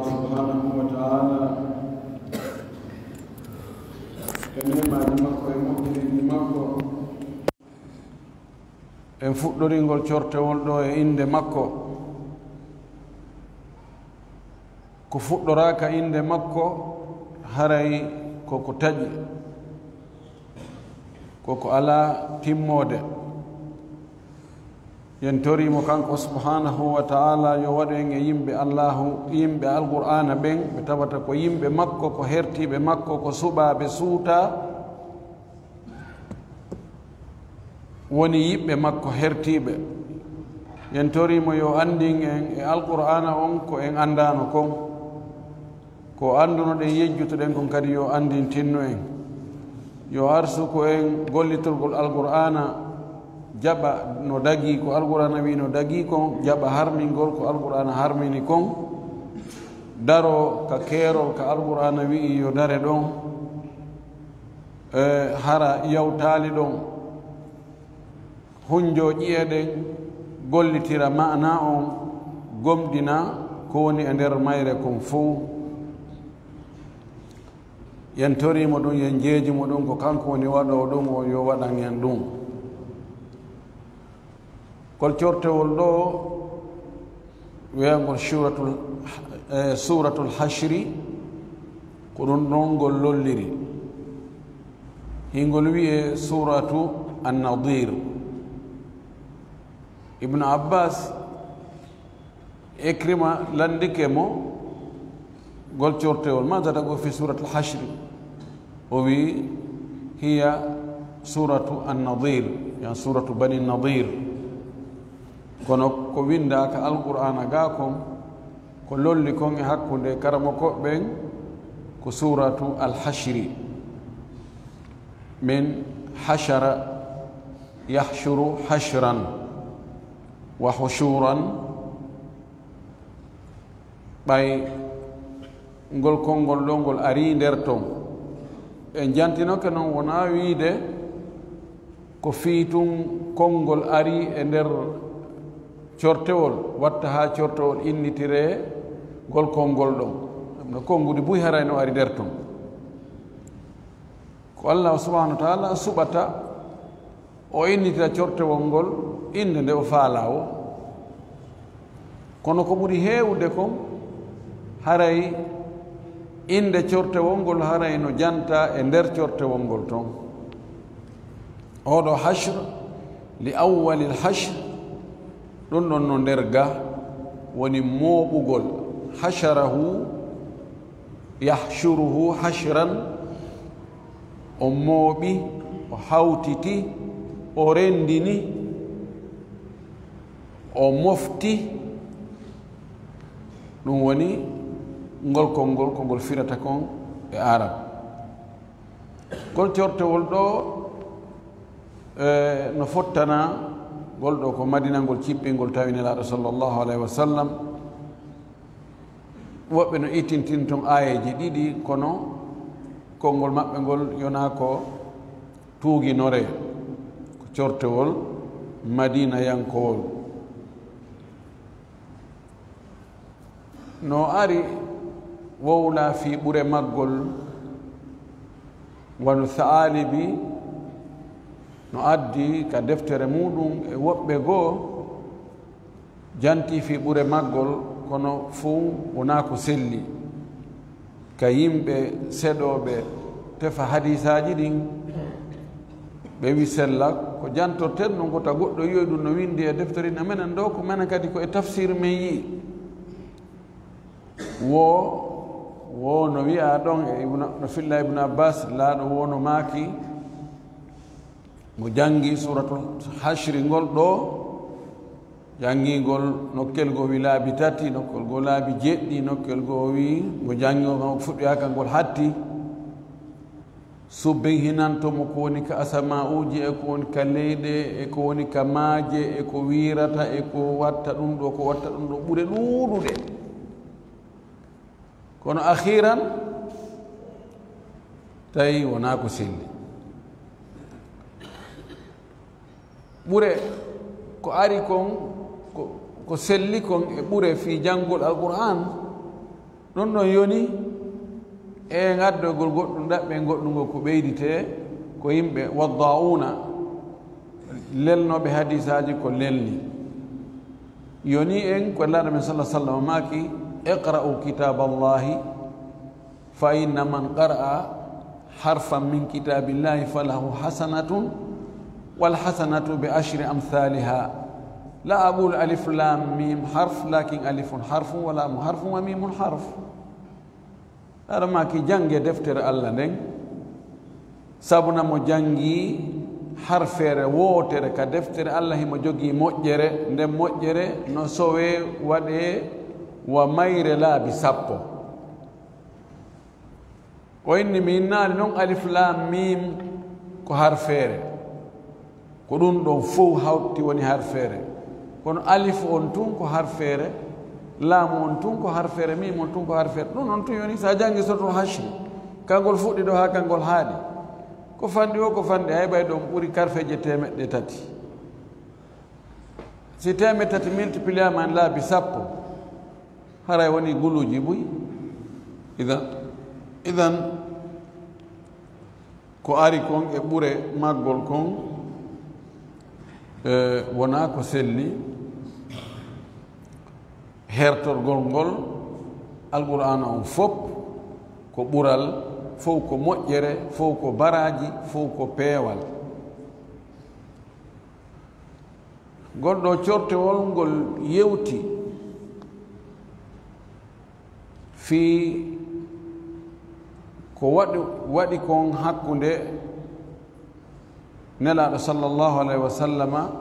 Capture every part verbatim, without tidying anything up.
Subhanahu wa ta'ala, ka neemaaji makko e moƴƴereeji makko. En fuɗɗoringol cortewol ɗo e innde makko. Ko fuɗɗoraaka innde makko, haray ko ko taƴi, ko ko alaa timmoode. Yen toriimo kanko subhanahu wa ta'ala yo waɗu en e yimɓe Allahu, yimɓe Alqur'aana ɓen, ɓe tawata ko yimɓe makko, ko hertiiɓe makko, ko suɓaaɓe suutaa, woni yiɓɓe makko hertiiɓe. Yen toriimo yo anndin en e Alqur'aana on ko en anndaano kon. Ko anndunoɗen, yejjutoɗen kon kadi, yo anndintinnu en. Yo arsuku en gollitolgol Alqur'aana, jaɓa no dagii ko Alqur'aana wi'i no dagii kon, jaɓa harmingol ko Alqur'aana harmini kon, daro ka keerol ka Alqur'aana wi'i yo dare ɗon, e hara yawtaali ɗon. Hunjo ƴi'e ɗen, gollitira ma'ana on, gomɗina ko woni e nder mayre kon fow. Yen toriimo ɗum, yen jeejimo ɗum, ko kanko woni waɗoowo ɗum on, yo waɗan en ɗum. Kol cortewol ɗo wiyangol suratul, eh, suratul Hashri, ko ɗum ɗon ngol lolliri. Hingol wi'e suratu An-Nadir. Ibnu Abbas, Ikrima landike mo ngol cortewol, "Madha taqulu fi suratul Hashri?" O wi, "Hiya suratu An-Nadir, yan suratu Bani Nadir." Kono ko windaaka Alqur'aana ga kon, ko lolli kon e hakkunde karamoko ɓen, ko suratu Al-Hashri. Min hashara yahshuru hashran wa hushuran. Ɓay ngol konngol ɗo ngol arii nder ton, en jantinoke non, wonaa wiide ko fii tun konngol arii e nder cortewol, watta haa cortewol innitiree ngol konngol ɗon. No konguɗi buy haray no ari nder ton. Ko Allah subhanahu wa ta'ala suɓata o innitira cortewol ngol innde nde o faalaa woo. Kono ko ɓuri heewude kon, haray innde cortewol ngol haray no jantaa e nder cortewol ngol ton. Oɗo hashr, li awwalil hashr, ɗum ɗon no nder ga woni mooɓugol. Hasharahu, yahshuruhu hashran, o mooɓi, o hawtiti, o renndini, o mofti. Ɗum woni ngol konngol ko ngol firata kon e Arab. Ngol cortewol ɗo, e, no fottana ngol ɗo ko Madina, ngol cippingol tawi Nelaaɗo sallallahu alayhi wa sallam. Woɓɓe no ittintin ton aayeeji ɗiɗi, kono konngol maɓɓe ngol yonaa ko tuuginoree, ko cortewol Madinayankowol. No ari wowlaa fii ɓure maggol, wano Sa'aalibi no addi ka deftere muuɗum e woɓɓe goo, jantii fii ɓure maggol, kono fow wonaa ko selli. Ka yimɓe seɗooɓe tefa hadiisaaji ɗin, ɓe wi sella, ko jantorten no ngota goɗɗo yi'oy ɗum no windi e deftere na menen ɗo, ko menen kadi ko e tafsir men yi'i. Woo, woo no wi'aa ɗon e Ibnu, no filla Ibnu Abbas, laaɗo woo no maaki, mo janngi Suuratul Hashri ngol ɗo, janngingol nokkel goo wi laabi tati, nokkel goo laabi jeɗɗi, nokkel goo wi mo janngi on fuɗɗoyaaka ngol hatti. Subben hinanto mo ko woni ka asama'uuji e ko woni ka leyɗe e ko woni ka maaje e ko wiirata e ko watta ɗum ɗo, ko watta ɗum ɗo, ɓure ɗuuɗuɗe. Kono akhiran, tawi wonaa ko selli. Ɓure ko ari kon, ko, ko selli kon e ɓure fii janngol Alqur'aan, Ɗum ɗon yoni e ngaddogol goɗɗum, ɗaɓɓen goɗɗum ngol ko ɓeyditee ko yimɓe wadda'uuna, lelnooɓe hadiisaaji ko lelni. Yoni en ko Laaɗo men sallallahu alaihi wasallam maaki: "Iqra'u kitaaballahi, fa inna man qara'a harfan min kitaabillahi falahu hasanatun, wal hasanatu bi ashri amthaliha. La aqulu alif lam mim harf, lakin alifun harfun, wa lamun harfun, wa mimun harf." Aɗa maaki jannge deftere Allah nden, sabu na mo janngi harfeere wootere ka deftere Allah, himo jogii moƴƴere, nden moƴƴere no sowee waɗee wa mayre laabi sappo. O inni mi innaali non alif lam mim ko harfeere. Ko ɗum ɗon fow hawti woni harfeere. Kono alif on tun ko harfeere, laamu on tun ko harfeere, mim on tun ko harfeere. Ɗum on tun yoni sa janngi Suratul Hashri, kangol fuɗɗi ɗo haa kangol haaɗi. Ko fanɗi o, ko fanɗi, hay ɓay ɗon ɓuri karfeeje teemeɗɗe tati. Si teemeɗɗe tati multiplier ma laabi sappo, haray woni guluuji buy. Idan, idan, ko ari kon e ɓure maggol kon, e, wonaa ko selli. Hertorgol ngol Alqur'aana on fop ko ɓural, fow ko moƴƴere, fow ko baraaji, fow ko peewal. Ngol ɗoo cortewol ngol yewti fii ko waɗi, waɗi kon hakkunde Nelaaɗo sallallahu alayhi wa sallama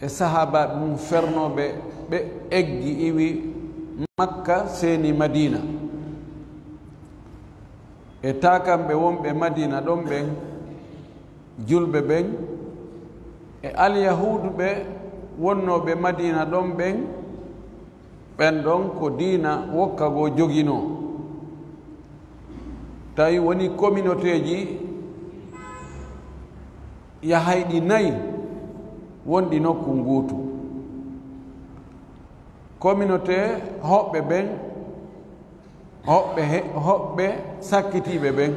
e sahaabaaɓe mum fernooɓe ɓe eggi iwi Makka seeni Madiina, e taakamɓe wonɓe Madiina ɗon ɓen, julɓe ɓen, e alyahuudu ɓe wonnooɓe Madiina ɗon ɓen, ɓen ɗon ko diina wokka goo joginoo. Tawi woni kominoteeji yahayɗi nayi wonɗi nokku nguutu. Kominotee hoɓɓe ɓen, hoɓɓe he-, hoɓɓe sakkitiiɓe ɓen.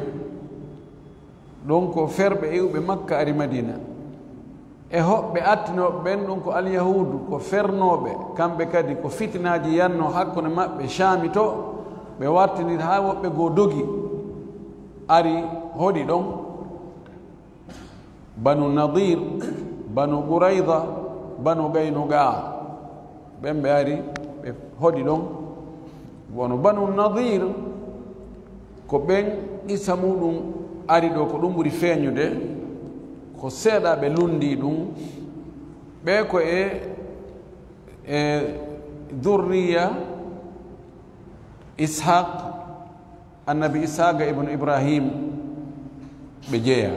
Ɗum ko ferɓe iwɓe Makka ari Madiina. E hoɓɓe attinooɓe ɓen, ɗum ko alyahuudu, ko fernooɓe, kamɓe kadi ko fitinaaji yannoo hakkunde maɓɓe Caami to, ɓe wartinir haa woɓɓe goo dogi, ari hoɗi ɗon. Banu Nadiir, Banu Qurayza, Banu Qaynuqaa. Ɓen ɓe ari, ɓe hoɗi ɗon. Wano Banu Nadiir, ko ɓen qissa muɗum ari ɗoo, ko ɗum ɓuri feeñude, ko seeɗa ɓe lunndii ɗum. Ɓe ko e, e durriya Ishaq, Annabi Ishaq ibn Ibrahim ɓe jeyaa.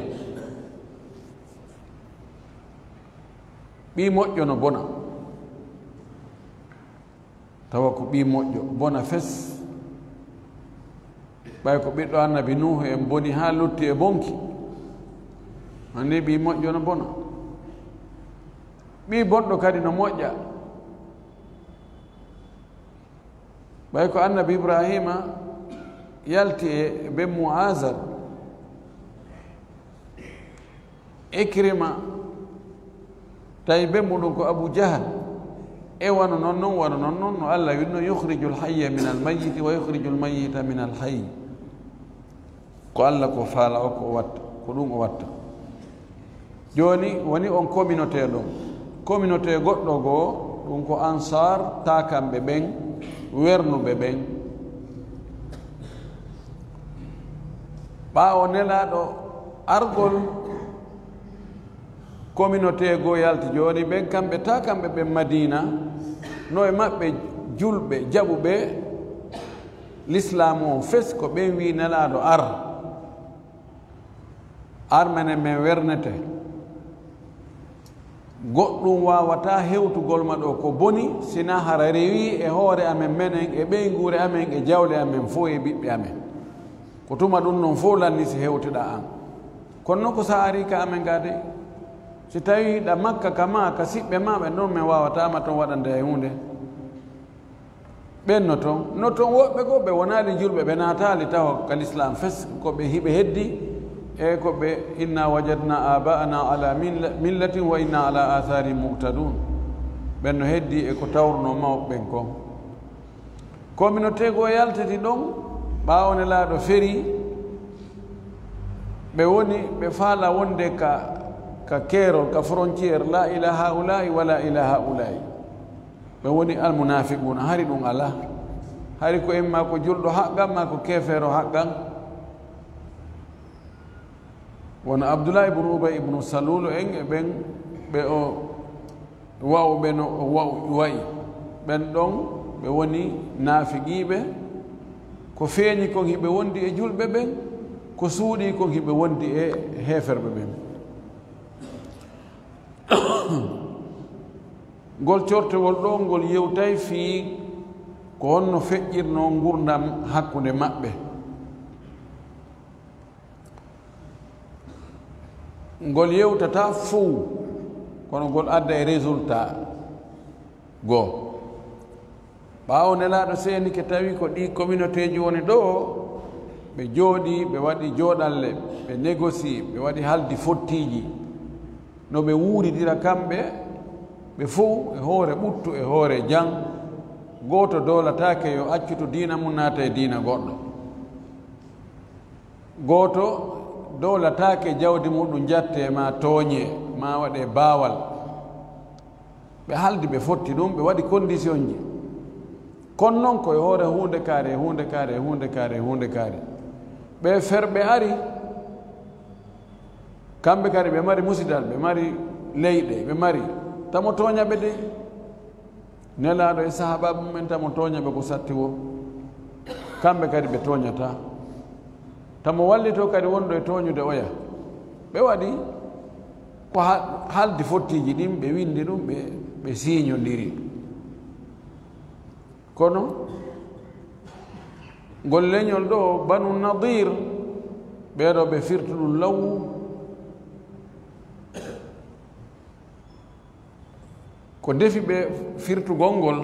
Ɓii moƴƴo no bona. Tawa ko ɓii moƴƴo, bona fes. Ɓay ko ɓiɗɗo Annabi Nuuhu en boni haa lutti e bonki. Anndi ɓii moƴƴo no bona. Ɓii bonɗo kadi no moƴƴa. Ɓay ko Annabi Ibraahiima yalti e bemmu Aazar, Ikrima, tawi bemmu ɗum ko Abu Jahal, e wano non non, wano non non, no Allah winno: "Yukhrijul hayya minal mayyiti wa yukhrijul mayyita minal hayy." Ko Allah ko faala o, ko o watta, ko ɗum o watta. Jooni woni on communauté ɗon. Communauté goɗɗo goo, ɗum ko Ansaar, taakamɓe ɓen, wernuɓe ɓen. Ɓaawo Nelaaɗo argol, communauté goo yalti jooni, ɓen kamɓe, taakamɓe ɓen Madiina, no e maɓɓe julɓe, jaɓuɓe Lislaamu on fes, ko ɓen wi'i Nelaaɗo: "Ar, ar menen men wernete. Goɗɗum waawataa hewtugol ma ɗoo ko boni, sinaa hara rewii e hoore amen menen, e ɓeynguure amen, e jawle amen fow, e ɓiɓɓe amen. Ko tuma ɗum non fow lanni si hewtiɗaa an. Kono non ko sa arii ka amen gaa dey, si tawii ɗa Makka ka maa, ka siɓɓe maa ɓen ɗon, men waawataa ma ton waɗande hay huunde." Ɓen no ton, no ton woɓɓe goo, ɓe wonaali julɓe, ɓe naataali taho ka lislaam fes, ko ɓe hiɓe heddi, e ko ɓe, "Inna wajadna abaana ala milla-, millatin wa inna ala atharihim muqtadun." Ɓen no heddi e ko tawruno mawɓe ɓen kon. Communauté goo yaltiti ɗon, ɓaawo Nelaaɗo ferii, ɓe woni, ɓe faala wonde ka, ka keerol, ka frontière, la ila haula'i wa la ila haula'i. Ɓe woni almunafiquna, hari ɗum alaa. Hari ko imma ko julɗo haqqan, ma ko keefeero haqqan. Wano Abdullah ibn Ubay ibn Salulu en e ɓen ɓe o wa'uɓe no o wa'u-, wa'i. Ɓen ɗon ɓe woni naafiqiiɓe. Ko feeñi kon hiɓe wondi e julɓe ɓen, ko suuɗii kon hiɓe wondi e heeferɓe ɓen. Ngol cortewol ɗoo, ngol yewtay fii ko honno feƴƴirnoo ngurndan hakkunde maɓɓe. Ngol yewtataa fow, kono ngol adda e résultat goo. Ɓaawo Nelaaɗo seenike, tawi ko ɗii communautéeji woni ɗoo, ɓe jooɗii, ɓe waɗi jooɗalle, ɓe négocier, ɓe waɗi haldi fottiiji, no ɓe wuuridira kamɓe, ɓe fow e hoore ɓuttu e hoore jan, gooto dowlataake yo accu to diina mum naata e diina goɗɗo. Gooto dowlataake jawdi muɗum jattee, ma tooñee, ma waɗee baawal. Ɓe haldi, ɓe fotti ɗum, ɓe waɗi conditionji. Kono non ko e hoore huunde kaari, e huunde kaari, e huunde kaari, e huunde kaari. Ɓe ferɓe ari, kamɓe kadi ɓe mari musidal, ɓe mari leyɗe, ɓe mari. Tamo tooña ɓe de. Nelaaɗo e sahaabaaɓe mum en tamo tooña ɓe ko satti woo. Kamɓe kadi ɓe tooñataa. Tamo wallitoo kadi wonɗo e tooñude oya. Ɓe waɗi ko ha-, haldi fottiiji ɗin, ɓe windi ɗum, ɓe, ɓe siiñondiri. Kono ngol leñol ɗoo, Banu Nadir, ɓee ɗoo ɓe firtu ɗum law. Ko defi ɓe firtugol ngol,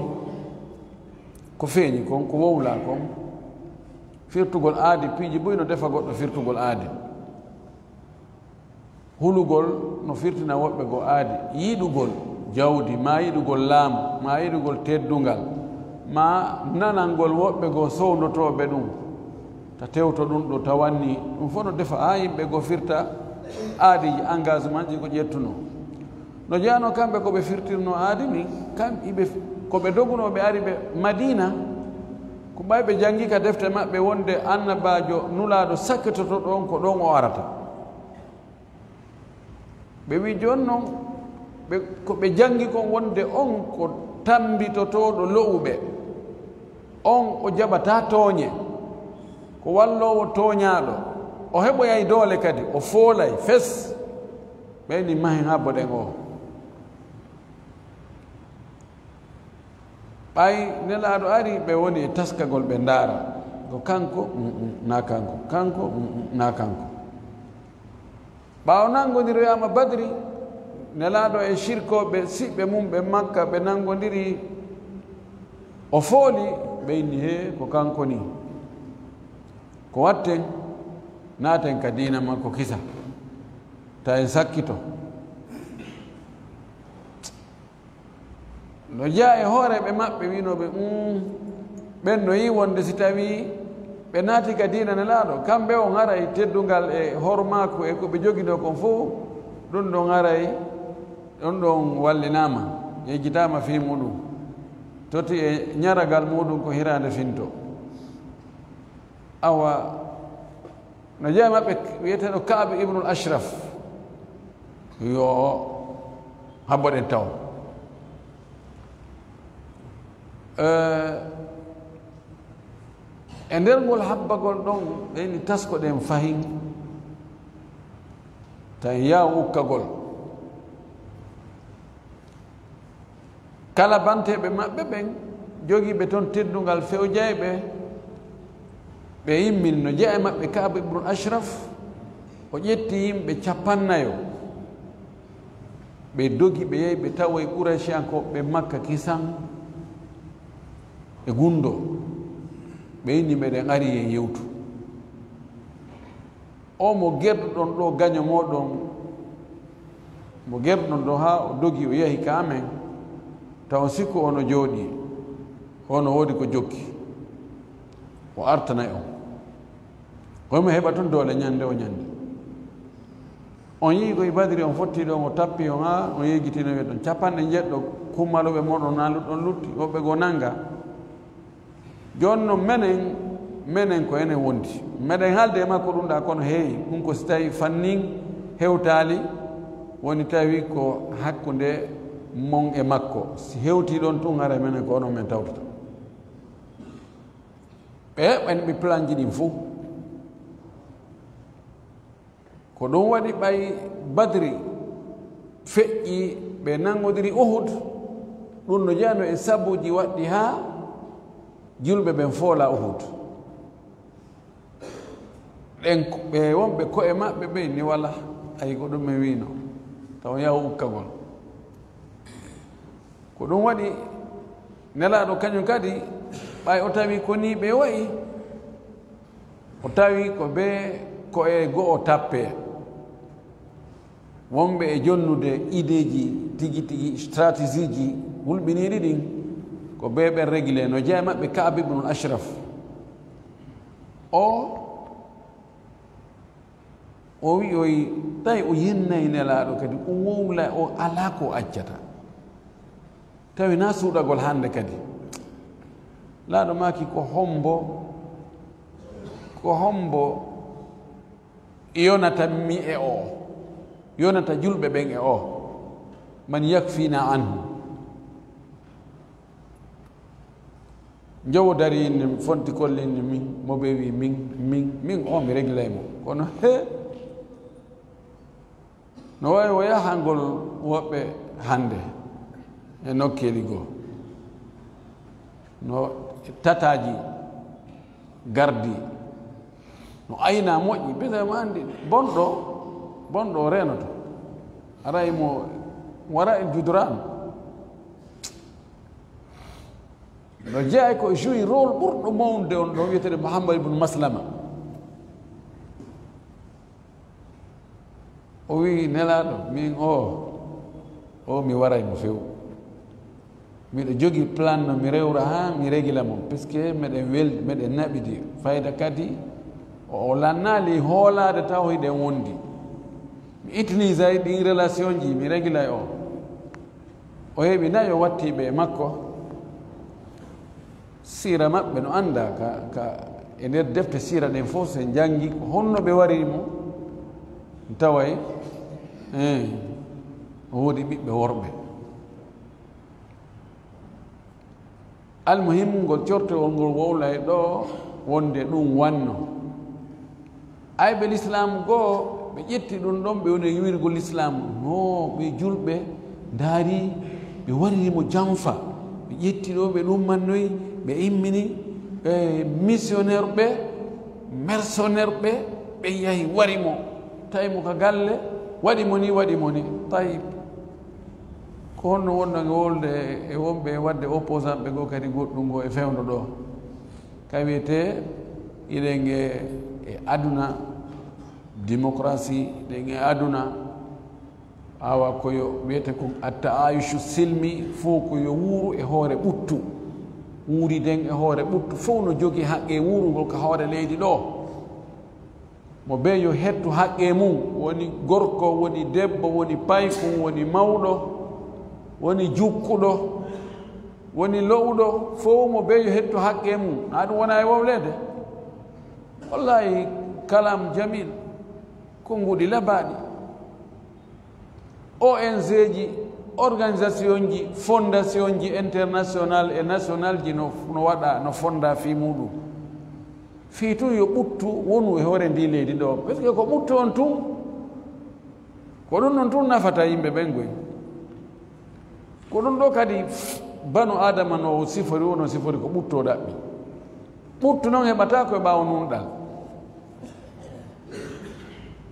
ko feeñi kon, ko wowlaa kon. Firtugol aadi, piiji buy no defa goɗɗo firtugol aadi. Hulugol no firtina woɓɓe goo aadi. Yiɗugol jawdi, maa yiɗugol laamu, maa yiɗugol teddungal, maa nanangol woɓɓe goo sowndotooɓe ɗum. Ta tewto ɗum ɗo tawanni, ɗum fof no defa haa yimɓe goo firta aadiiji, engagement ji ko ƴettunoo. No jeyanoo kamɓe ko ɓe firtirnoo aadi ndin, kam iɓe, ko ɓe dogunoo, ɓe ari ɓe Madiina, ko ɓay ɓe janngi ka defte maɓɓe wonde annabaajo nulaaɗo sakkitoto ɗon, ko ɗon o arata. Ɓe wi jooni non, ɓe, ko ɓe janngi kon wonde on ko tammbitotooɗo lo'uɓe, on o jaɓataa tooñe, ko walloowo tooñaaɗo, o heɓoyay doole kadi, o foolay fes. Ɓeyni mahen habbo ɗen o. Ɓay Nelaaɗo ari, ɓe woni e taskagol, ɓe ndaara. Ko kanko? Mm, mm, naa kanko. Kanko? Mm, mm, naa kanko. Ɓaawo nanngondiroyaama Badri, Nelaaɗo e sirkooɓe siɓɓe mum ɓe Makka, ɓe nanngondiri. O fooli, ɓe inni, "Hee, ko kanko nii. Ko watten? Naaten ka diina makko kisa. Ta en sakkito." No jeyaa e hooreeɓe maɓɓe wi'unooɓe, "Umm, ɓen no yi'i wonde si tawii ɓe naati ka diina Nelaaɗo, kamɓe on haray teddungal e hormaaku e ko ɓe joginoo kon fof, ɗum ɗon haray, ɗum ɗon wallinaama, yejjitaama fii muɗum, totti e ñaragal muɗum ko hiraande finto." Awa, no jeyaa e maɓɓe wi'eteeɗo Ka'b ibnul Ashraf. Yo habboɗen taw. Eh, e nder ngol habbagol ɗon, ɓeyni taskoɗen fahin, tan yaaw ukkagol. Kala banteeɓe maɓɓe ɓen, jogiiɓe ton teddungal fewjayɓe, ɓe immini, no jeyaa e maɓɓe Ka'b ibnul Ashraf, o ƴetti yimɓe capannayo, ɓe dogi, ɓe yahi, ɓe tawoyi Qurayshiyankooɓe Makka kisan. e gunndoo, ɓe inni meɗen ari en yewtu. O mo gerduɗon ɗo gaño mooɗon, mo gerduɗon ɗo haa o dogi o yahi ka amen, taw on sikku o no jooɗii, o no woodi ko jokki, o artanay on. Ko mo heɓa tun doole ñande o ñande. On yi'i ko e Badri on fotti ɗon, o tappi on haa on yejjitino ɓe ɗon. Capanɗe njeɗɗo kummaluɓe mooɗon na luɗɗon lutti, woɓɓe goo nanga. Jooni non menen, menen ko enen wondi. Meɗen haalde e makko ɗum ɗaa, kono heewi, ɗum ko si tawi fannin hewtaali, woni tawi ko hakkunde mon e makko. Si hewtii ɗon tun, haray menen ko onon men tawtata. Ɓe heɓani ɓe planji ɗin fow. Ko ɗum waɗi ɓay Badri feƴƴi, ɓe nanngodiri Uhud, ɗum no jeyanoo e sabuuji waɗɗi haa julɓe ɓen foola Uhud. Ɗen ko-, ɓe wonɓe ko'e maɓɓe ɓen ni wala, ay ko ɗum en wiino, taw yahu ukkagol. Ko ɗum waɗi Nelaaɗo kañum kadi, ɓay o tawi ko nii ɓe wa'i, o tawi ko ɓe ko'e go'o tappe. Wonɓe e jonnude ideeji tigi tigi, stratégie ji hulɓiniiɗi ɗin, ko ɓe ɓen régulé. No jeya maɓɓe Ka'ab ibnul Ashraf. O O wi'oyi, tawi o yennay Nelaaɗo kadi, o wowla, o alaa ko o accata. Tawi na suuɗagol hannde kadi. Laaɗo maaki, ko hombo, ko hombo yonata mi e o, yonata julɓe ɓen e o? Man yakfina anhu? Njowo dari inni, fonti kolli inni min, mo ɓe wi min, min, min o mi reglay mo. Kono he, no wawi o yahangol woɓɓe hannde e nokkeeli goo. No tataji gardi, no ayna moƴƴi, bete mo anndi bonɗo, bonɗo o renoto. Aray mo wara en judrano. No jeyaa ko joui rôle ɓurɗo mawnude on ɗo wiyeteeɗo Muhammad ibn Maslama. O wi, Nelaaɗo, min o, o mi waray mo few. Miɗo jogi plan no mi rewra haa mi regila mo, puisque meɗen weldi, meɗen naɓidi. Fayda kadi, o, o lannaali hoolaade taw hiɗen wondi. Mi utilisay ɗin relation ji, mi regilay o. O heɓi nayo wattiiɓe e makko. Siira maɓɓe no anndaa ka, ka e nder defte siira ɗen fof, so en njanngi ko honno ɓe wariri mo, taway, eh, o woodi ɓiɓɓe worɓe. Almuhim, ngol cortewol ngol wowlay ɗo wonde ɗum wanno. Ayɓe lislaam goo, ɓe ƴetti ɗum ɗon, ɓe woni e wiirgol lislaam. No ɓe julɓe ndaari, ɓe wariri mo janfa. Ɓe ƴetti ɗo, ɓe ɗum mannoyi, ɓe immini, e missionnaire ɓe, mercenaire ɓe, ɓe yahi wari mo. Tawi mo ka galle, waɗi mo ni, waɗi mo ni. Tayib. Ko honno wonno e wolde e wonɓe e waɗde opposant ɓe goo kadi goɗɗum goo e fewndo ɗo? Ka wiyetee, iɗen e, e aduna démocratie, iɗen e aduna awa ko yo wiyete ko attaayushu silmi, fof ko yo wuuru e hoore ɓuttu. Wuuriden e hoore ɓuttu, fof no jogii haqqe wuurungol ka hoore leydi ɗo. Mo bee yo hettu haqqe mum, woni gorko, woni debbo, woni paykun, woni mawɗo, woni jukkuɗo, woni lo'uɗo, fof mo bee yo hettu haqqe mum. Haa ɗum wona e wowleede? Wallahi, kalam jamil, konnguɗi labaaɗi. O N G ji, organisation ji, fondation ji international e national ji no, no waɗa, no fonda fii muɗum. Fii tun yo ɓuttu wonu e hoore ndi leydi ɗo. Parce que ko ɓuttu on tun, ko ɗum non tun nafata yimɓe ɓen goy. Ko ɗum ɗo kadi banu Adama no sifori, wono sifori ko ɓuttu o ɗaɓɓi. Ɓuttu non heɓata ko e ɓaawo nunɗal.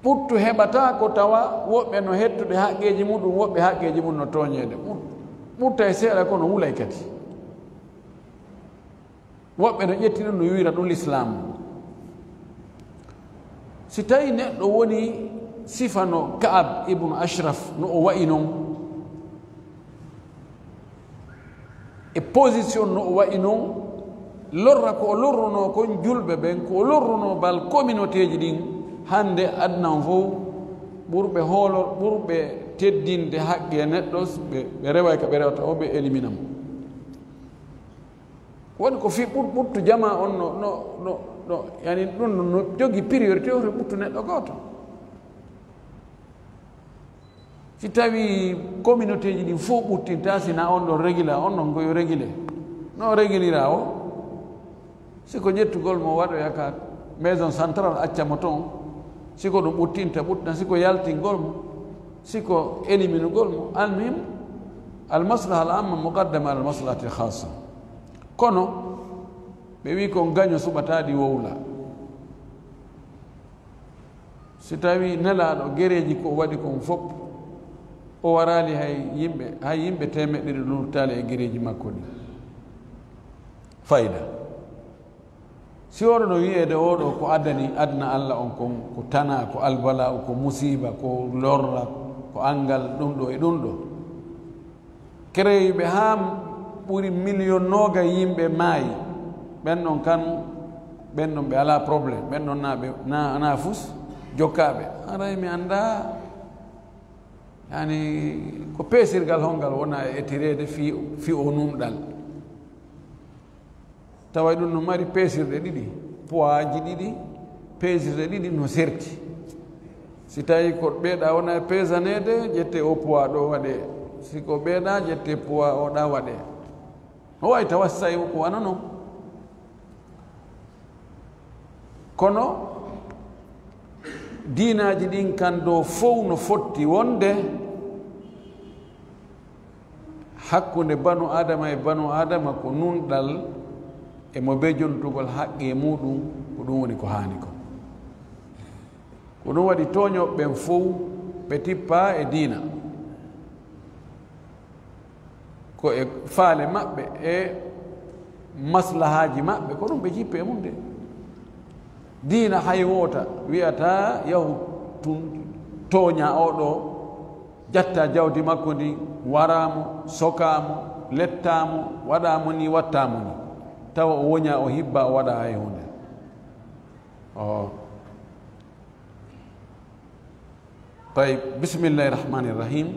Ɓuttu heɓata ko tawa woɓɓe no hettude haqqeeji muɗum, woɓɓe haqqeeji mum no tooñeede. Ɓut-, ɓutta e seeɗa kono wulay kadi. Woɓɓe no ƴetti ɗum, no wiira ɗum lislaam. Si tawi neɗɗo woni sifano Ka'ab ibn Ashraf no o wa'i non, e position no o wa'i non, lorra ko o lorruno kon julɓe ɓen, ko o lorruno bal communautéeji ɗin, hannde aduna on fof, ɓurɓe hoolo, ɓurɓe teddinde haqqe neɗɗo, ɓe, ɓe reway ka ɓe rewata o, ɓe élimina mo. Woni ko fii ɓur-, ɓuttu jamaa on no, no, no, no, yani ɗum no, no jogi priorité o to ɓuttu neɗɗo gooto. Si tawi communautéeji ɗin fof ɓuttinta, sina on ɗon régula, on ɗon ko yo régulé. No régulira o? Si ko ƴettugol mo waɗoya ka maison centrale, acca mo ton. Si ko ɗum ɓuttinta, ɓuttina. Si ko yaltingol mo, si ko éliminugol mo. Almuhim, al maslaha al amma muqaddama ala al maslahati al khassa. Kono, ɓe wi kon gaño suɓataa ɗi wowla. Si tawi Nelaaɗo gereeji ko o waɗi kon fof, o waraali hay yimɓe, hay yimɓe teemeɗɗe ɗiɗi lurtaali e gereeji makko ɗi. Fayda. Si oɗo no wi'eede oɗo ko addani aduna Alla on kon, ko tana, ko albala'u, ko musiba, ko lorra, ko angal, ɗum ɗo e ɗum ɗo. Kereyiɓe haa ɓuri miliyon nooga yimɓe maayi. Ɓen ɗon kan, ɓen ɗon ɓe alaa problème. Ɓen ɗon na ɓe, na, na fus jokkaaɓe. Haray mi anndaa, yani, ko peesirgal hongal wona e etireede fii, fii o nunɗal. Tawa ɗum no mari peesirɗe ɗiɗi, poids ji ɗiɗi, peesirɗe ɗiɗi no serti. Si tawi ko ɓeeɗa wona e peesaneede, ƴette o poids ɗo waɗe. Si ko ɓeeɗa, ƴette poids o ɗa waɗe. No wawi tawa si tawi ko wano non. Kono diinaaji ɗin kan ɗo fow no fotti wonde hakkunde banu Aadama e banu Aadama ko nunɗal e mo be jontugol haqqe muɗum, ko ɗum woni ko haani kon. Ko ɗum waɗi tooñooɓe ɓen fow ɓe tippa e diina. Ko e faale maɓɓe e maslahaaji maɓɓe, ko ɗum ɓe jippi e mum de. Diina hay woota wi'ata yahu tun tooña oo ɗoo, jatta jawdi makko ndin, waraa mo, sokaa mo, lettaa mo, waɗaa mo nii, wattaa mo nii. Tawa o woñaa, o hibbaa, o waɗaa hay huunde. O. Tayyib, bismillahi rahmani rahim.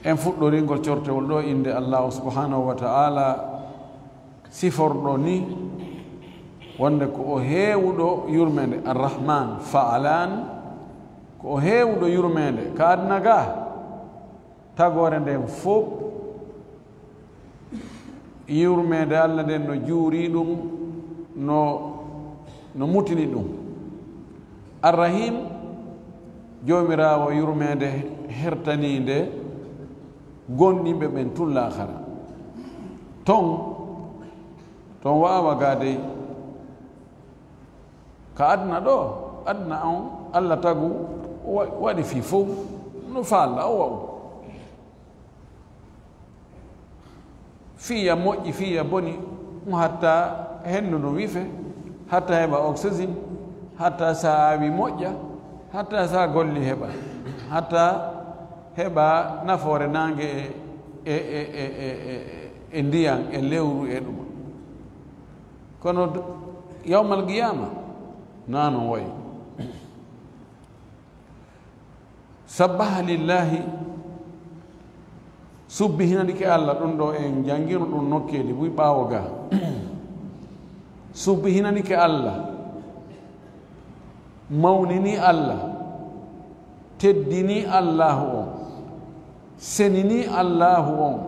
En fuɗɗoringol cortewol ɗo innde Allahu subhanahu wa ta'ala, siforɗo ni wonde ko o heewuɗo yurmeende, Ar-Rahman, Fa'alan, ko o heewuɗo yurmeende ka aduna ga. Tagoore nden fof, yurmeende Alla nden no juuri ɗum, no, no mutini ɗum. Ar-Rahim, Joomiraawo yurmeende hertaniinde gonɗinɓe ɓen tun laakara. Ton, ton waawa ga dey. Ka aduna ɗo, aduna on, Alla tagu, wa-, waɗi fii fow no faalla o wa'u. Fii ya moƴƴi, fii ya boni, mo hatta hendu ndun wife, hatta heɓa oxygène, hatta sa awi moƴƴa, hatta sa golli heɓa, hatta heɓa nafoore naange e, e, e ndiyan, e lewru e ɗum. Kono d-, yawmal qiyaama, naa non wayi. Sabbaha lillahi, subbihinanike Alla, ɗum ɗo en janngino ɗum nokkeeli buy ɓaawo ga. Subbihinanike Alla, mawnini Alla, teddini Allaahu on, senini Allaahu on.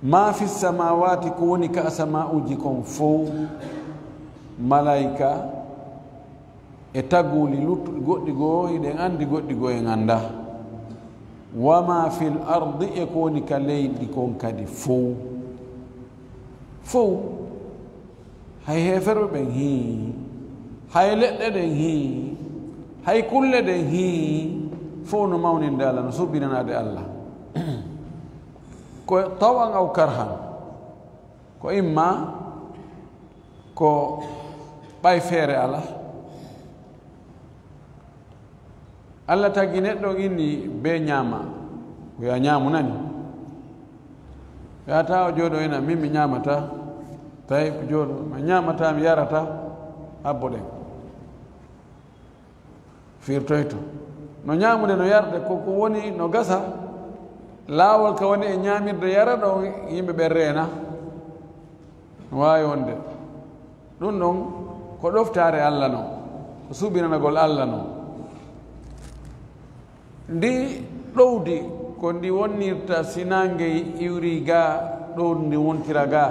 Ma fi samawati, ko woni ka asama'uji kon fow, malaika, e taguuli luttuɗi goɗɗi goo, hiɗen anndi goɗɗi goo en anndaa. Wa ma fil ardi, e ko woni ka leydi kon kadi fow. Fow. Hay heeferɓe ɓen hii, hay leɗɗe ɗen hii, hay kulle ɗen hii, fow no mawninde Alla, no subbinanaade Alla. Ko tawan aw karhan, ko imma ko ɓay feere alaa. Allah tagi neɗɗo inni be ñaama, ko ya ñaamu nani. Yata o jooɗo ina, min mi ñaamata, tawi ko jooɗo, mi ñaamata, mi yarata, habbo ɗen. Firtoyto. No ñaamude, no yarde, ko ko woni, no gasa. Laawol ka woni e ñaamirde yara ɗo yimɓe ɓe reena. No waawi wonde. Ɗum ɗon ko ɗoftaare Allah non, ko suɓinanagol Allah non. Ndi ɗowdi ko ndi wonnirta si naange iwri ga, ɗowdi ndi wontira ga.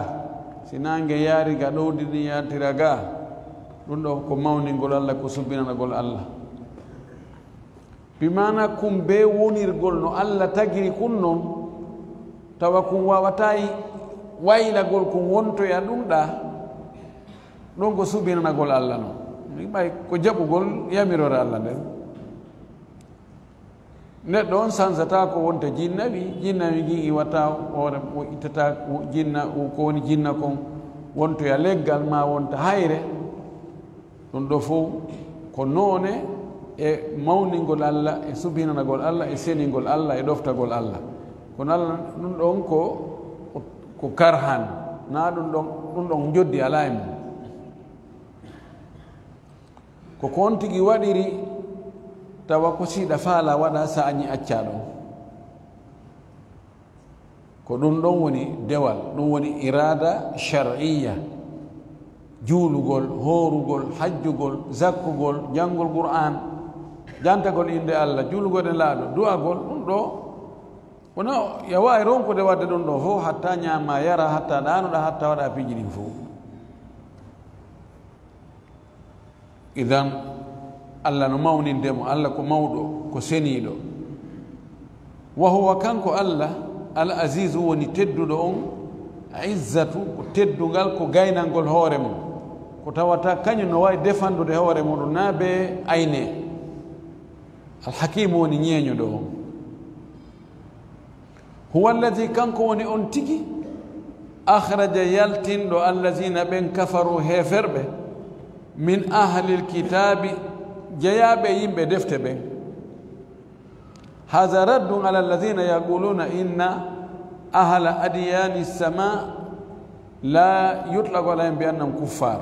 Si naange yaari ga, ɗowdi ndi yartira ga. Ɗum ɗo ko mawningol Allah, ko subbinanagol Allah. Bi maana kun be wonirgol no Allah tagiri kun non, tawa kun waawataa waylagol kun wontoya ɗum ɗa, ɗon ko subbinanagol Allah non. Mi ɓay ko jaɓugol yamirore Allah nden. Neɗɗo on sansata ko wonta jinna wi, jinna wi gigi watta hoore, o ittata jinna, o ko woni jinna kon, wontoya leggal ma wonta hayre. Ɗum ɗo fof ko noone e mawningol Allah, e subhinanagol Allah, e seningol Allah, e ɗoftagol Allah. Kono Allah, ɗum ɗon ko, ko karhan, na ɗum ɗon, ɗum ɗon njoddi alaa e mum. Ko ko on tigi waɗiri, tawa ko siɗa faala waɗa, sa añi acca ɗon. Ko ɗum ɗon woni dewal, ɗum woni irada shar'iyya. Juulugol, hoorugol, hajjugol, zakkugol, janngol Qur'aan, jantagol innde Allah, juulugol e laaɗo, du'agol, ɗum ɗo, kono ya waawi ronkude waɗde ɗum ɗo fof, hatta ñaama, yara, hatta ɗaanoɗa, hatta waɗa piiji ɗin fof. Idan, Allah no mawninde mo, Allah ko mawɗo, ko seniiɗo. Wa huwa, kanko Allah, al azizu, woni tedduɗo on, izzatu, ko teddungal, ko gaynangol hoore mum. Ko tawata kañum no waawi defandude hoore muɗum, na be ayne. Al hakimu woni ñeeñuɗo on. Huwa alladhi, kanko woni on tigi, akhraja, yaltinɗo, alladhina, ɓen, kafaru, heeferɓe, min ahlil kitaabi, jeyaaɓe yimɓe defte ɓen. Hadha raddun ala alladhina yaquluna inna ahla adyani sama la yutlaqu alayhim bi annahum kuffar.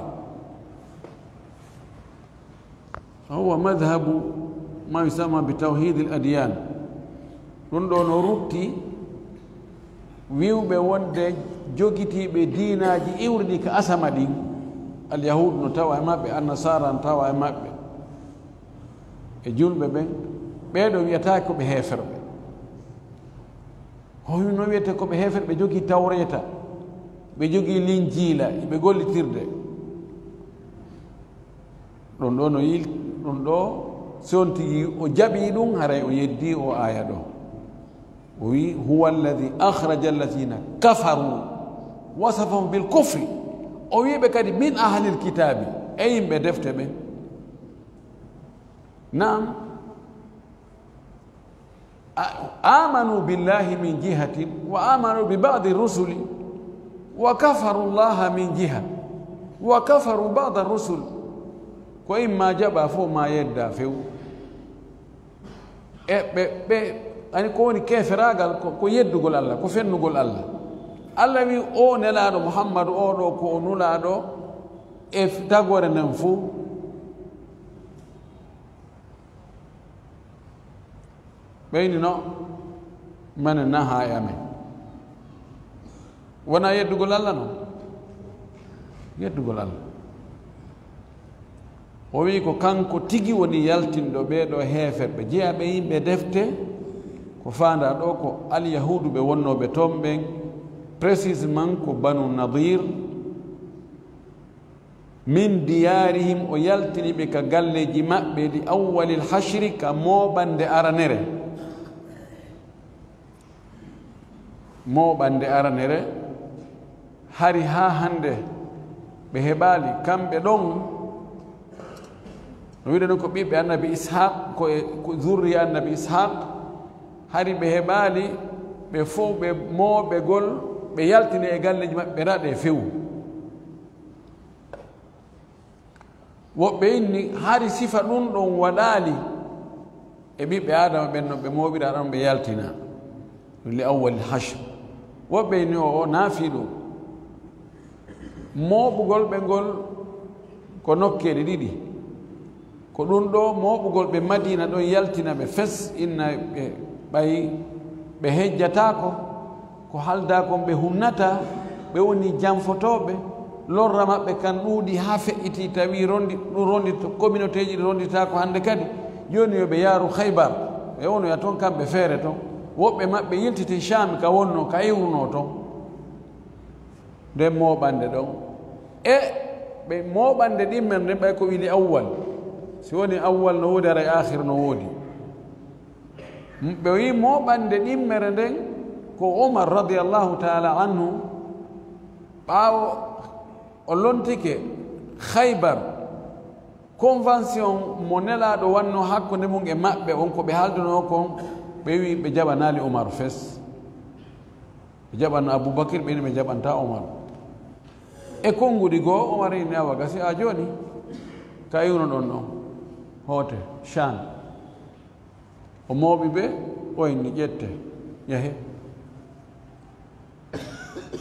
Huwa madhhabu ma yusamma bi tawhidil adyan. Ɗum ɗo no rutti wi'uɓe wonde jogitiiɓe diinaaji iwri ɗi ka asama ɗin, alyahuud no tawa e maɓɓe, annasara no tawa e maɓɓe, e julɓe ɓen, ɓee ɗo wi'ataake ko ɓe heeferɓe. Hoyno wiyete ko ɓe heeferɓe, ɓe jogii Tawreeta, ɓe jogii Linjiila, ɓe gollitirde. Ɗum ɗo no yil-, ɗum ɗo, si on tigi o jaɓi ɗum, haray o yeddi o aaya ɗo. O wi, "Huwa alladhi akhraja alladhina kafaru, wasafahum bil kufri." O wi ɓe kadi, "Min ahlil kitaabi," e yimɓe defte ɓen. Naam. A-, amanu billahi min jihatin wa amanu bi ba'di rusuli wa kafaru llaha min jiha wa kafaru ba'da rusul. Ko imma jaɓa fof ma yedda few. E ɓe, ɓe, ani ko woni keferaagal, ko, ko yeddugol Allah, ko fennugol Allah. Allah wi o nelaaɗo Muhammadu o ɗo ko o nulaaɗo e f-, tagore nden fof. Ɓeyni no mane naha e amen. Wona yeddugol Allah non? Yeddugol Allah. O wi ko kanko tigi woni yaltinɗo ɓee ɗo heeferɓe, jeyaɓe yimɓe defte, ko faanda ɗo ko alyahuudu ɓe wonnooɓe toon ɓen, précisément ko Banu Nadir, min diyarihim, o yaltini ɓe ka galleeji maɓɓe, li awwalil hashri, ka mooɓande aranere. Mooɓande aranere, hari haa hannde ɓe heɓaali, kamɓe ɗon, no wiɗen ko ɓiɓɓe annabi Ishaq, ko e, ko zurriya annabi Ishaq, hari ɓe heɓaali Ɓe fow ɓe mooɓegol, ɓe yaltine e galleeji maɓɓe, raɗe few. Woɓɓe inni, hari sifa ɗum ɗon waɗaali e ɓiɓɓe Aadama ɓen, no ɓe mooɓira ɗon, ɓe yaltina. Ɗum li awwalil hashr. Woɓɓe inni, o, o naafii ɗum. Mooɓugol ɓe ngol ko nokkeeli ɗiɗi. Ko ɗum ɗo mooɓugol ɓe Madiina ɗon yaltina ɓe fes, inna ɓe ɓay ɓe hejjataako, ko haldaa kon ɓe hunnataa, ɓe woni janfotooɓe, lorra maɓɓe kan ɗuuɗi haa feƴƴiti, tawi rondi-, ɗum rondito-, communautéeji ɗi ronditaako hannde kadi. Jooni yo ɓe yaaru Khaybar, ɓe wonoya ton kamɓe feere ton. Woɓɓe maɓɓe yiltiti Shaami ka wonnoo, ka iwrunoo ton. Nden mooɓande ɗon. E ɓe mooɓande ɗimmere nden ɓay ko wili awwal. Si woni awwal no woodi, haray aakhir no woodi. Ɓe wi'i mooɓande ɗimmere nden ko Umar radiyallahu ta'ala anhu, ɓaawo o lontike Khaybar, convention mo Nelaaɗo wannoo hakkunde mum e maɓɓe on, ko ɓe haaldunoo kon, ɓe wi'i ɓe jaɓanaali Umar fes. Ɓe jaɓan Abubakir, ɓe ni ɓe jaɓanta Umar. E konnguɗi goo, Umar inni, "Awa gasi, a jooni, ka iwno ɗon ɗon, hoote, Shan." O mooɓi ɓe, o inni, "Ƴette, yahe."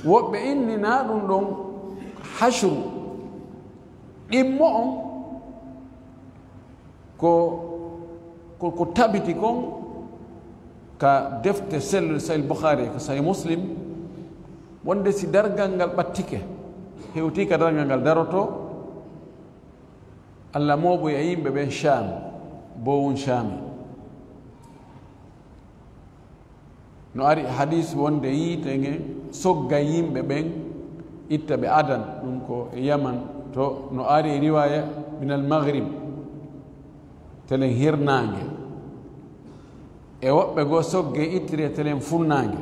Woɓɓe inni, "Na ɗum ɗon hashru, ɗimmo on." Ko, ko, ko tabiti kon ka defte sel-, Sahih Bukhari, ka Sahih Muslim, wonde si dargal ngal ɓattike, hewti ka dargal ngal daroto, Allah mooɓoya yimɓe ɓen Sham, bowun Shami. No ari e hadis wonde yiite nge sogga yimɓe ɓen, itta ɓe Adan, ɗum ko e Yaman to, no ari e riwaya minal Maghrib, telen hirnaange. E woɓɓe goo sogge ittiri e telen funnaange,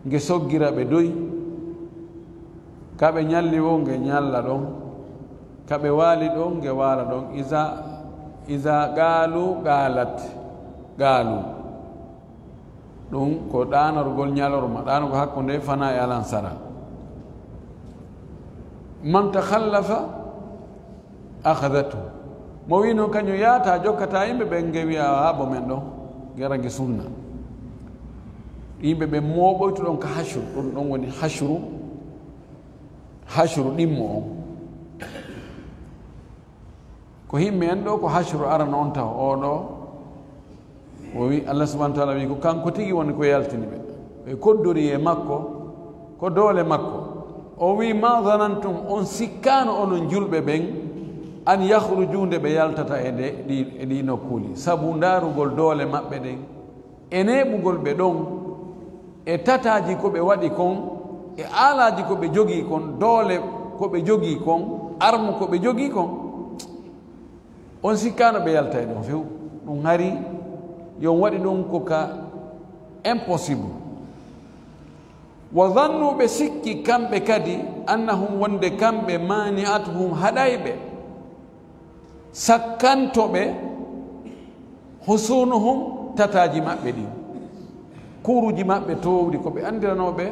nge soggira ɓe doy. Ka ɓe ñalli woo, nge ñalla ɗon. Ka ɓe waali ɗon, nge waala ɗon. Iza, iza qaalu qaalat, qaalu. Ɗum ko ɗaanorgol ñalorma, ɗaanugol hakkunde fana e alansara. Man takhallafa akhadhathu. Mo wi'i noon kañum yaata, jokkata yimɓe ɓen, nge wi'a, "Haa bo men ɗon, nge rangi sunna." Yimɓe ɓen mooɓoytu ɗon ka hashru, ɗum ɗon woni hashru, hashru ɗimmo on. Ko himme en ɗo, ko hashru arano on taw, oo ɗo, o wi, Allah subhanahu wa ta'ala wi, ko kanko tigi woni ko yaltini ɓe. Ɓe koddori e makko, ko doole makko. O wi, "Ma zanantum, on sikkaano onon julɓe ɓen, an yakhruju, nde ɓe yaltata e nde, ɗi, e ɗi nokkuuli, sabu ndaarugol doole maɓɓe ɗen." E neeɓugol ɓe ɗon, e tataaji ko ɓe waɗi kon, e aalaaji ko ɓe jogii kon, doole ko ɓe jogii kon, armu ko ɓe jogii kon, on sikkaano ɓe yalta e ɗon few. Ɗum hari yo on waɗi ɗum ko ka impossible. Wa zannu, ɓe sikki kamɓe kadi, annahum, wonde kamɓe, mani'atuhum, haɗay ɓe, sakkanto ɓe, husunuhum, tataaji maɓɓe ɗin, kuuruji maɓɓe toowɗi, ko ɓe anndiranooɓe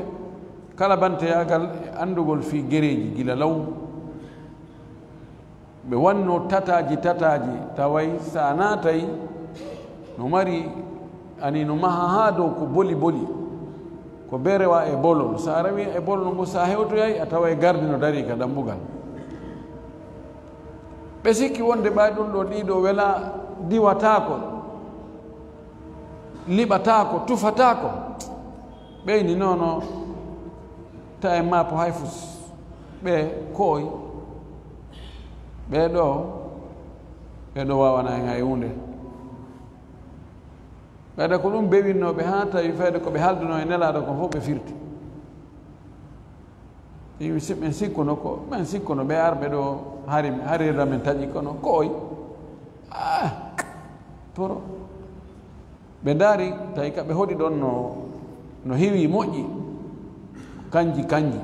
kalabanteyaagal e anndugol fii gereeji gila law. Ɓe wannoo tataaji, tataaji, taway si a naatay, no mari, ani no maha haa dow ko boli boli, ko berewa e bolol. Si a rewi e bolol ngu, si a hewtoyay, a taway gardi no darii ka dambugal. Ɓe sikki wonde ɓay ɗum ɗo, ɗii ɗo wela, diwataako, liɓataako, tufataako. Ɓeyni nono, ta en maapo hay fus. Ɓe koy, ɓe ɗo, ɓe ɗo wawana en hay huunde. Ɓeyda ko ɗum bewinnoo ɓe, haa tawi fayde ko ɓe haalduno e Nelaaɗo kon fof ɓe firti. Ɗi mi si-, min sikkuno ko, min sikkuno ɓe arɓe ɗo, hari, hari men taƴi kono ko oy. Ah, pour ɓe ndaari, tawi ka ɓe hoɗi ɗon no, no heewi moƴƴi, kanji, kanji.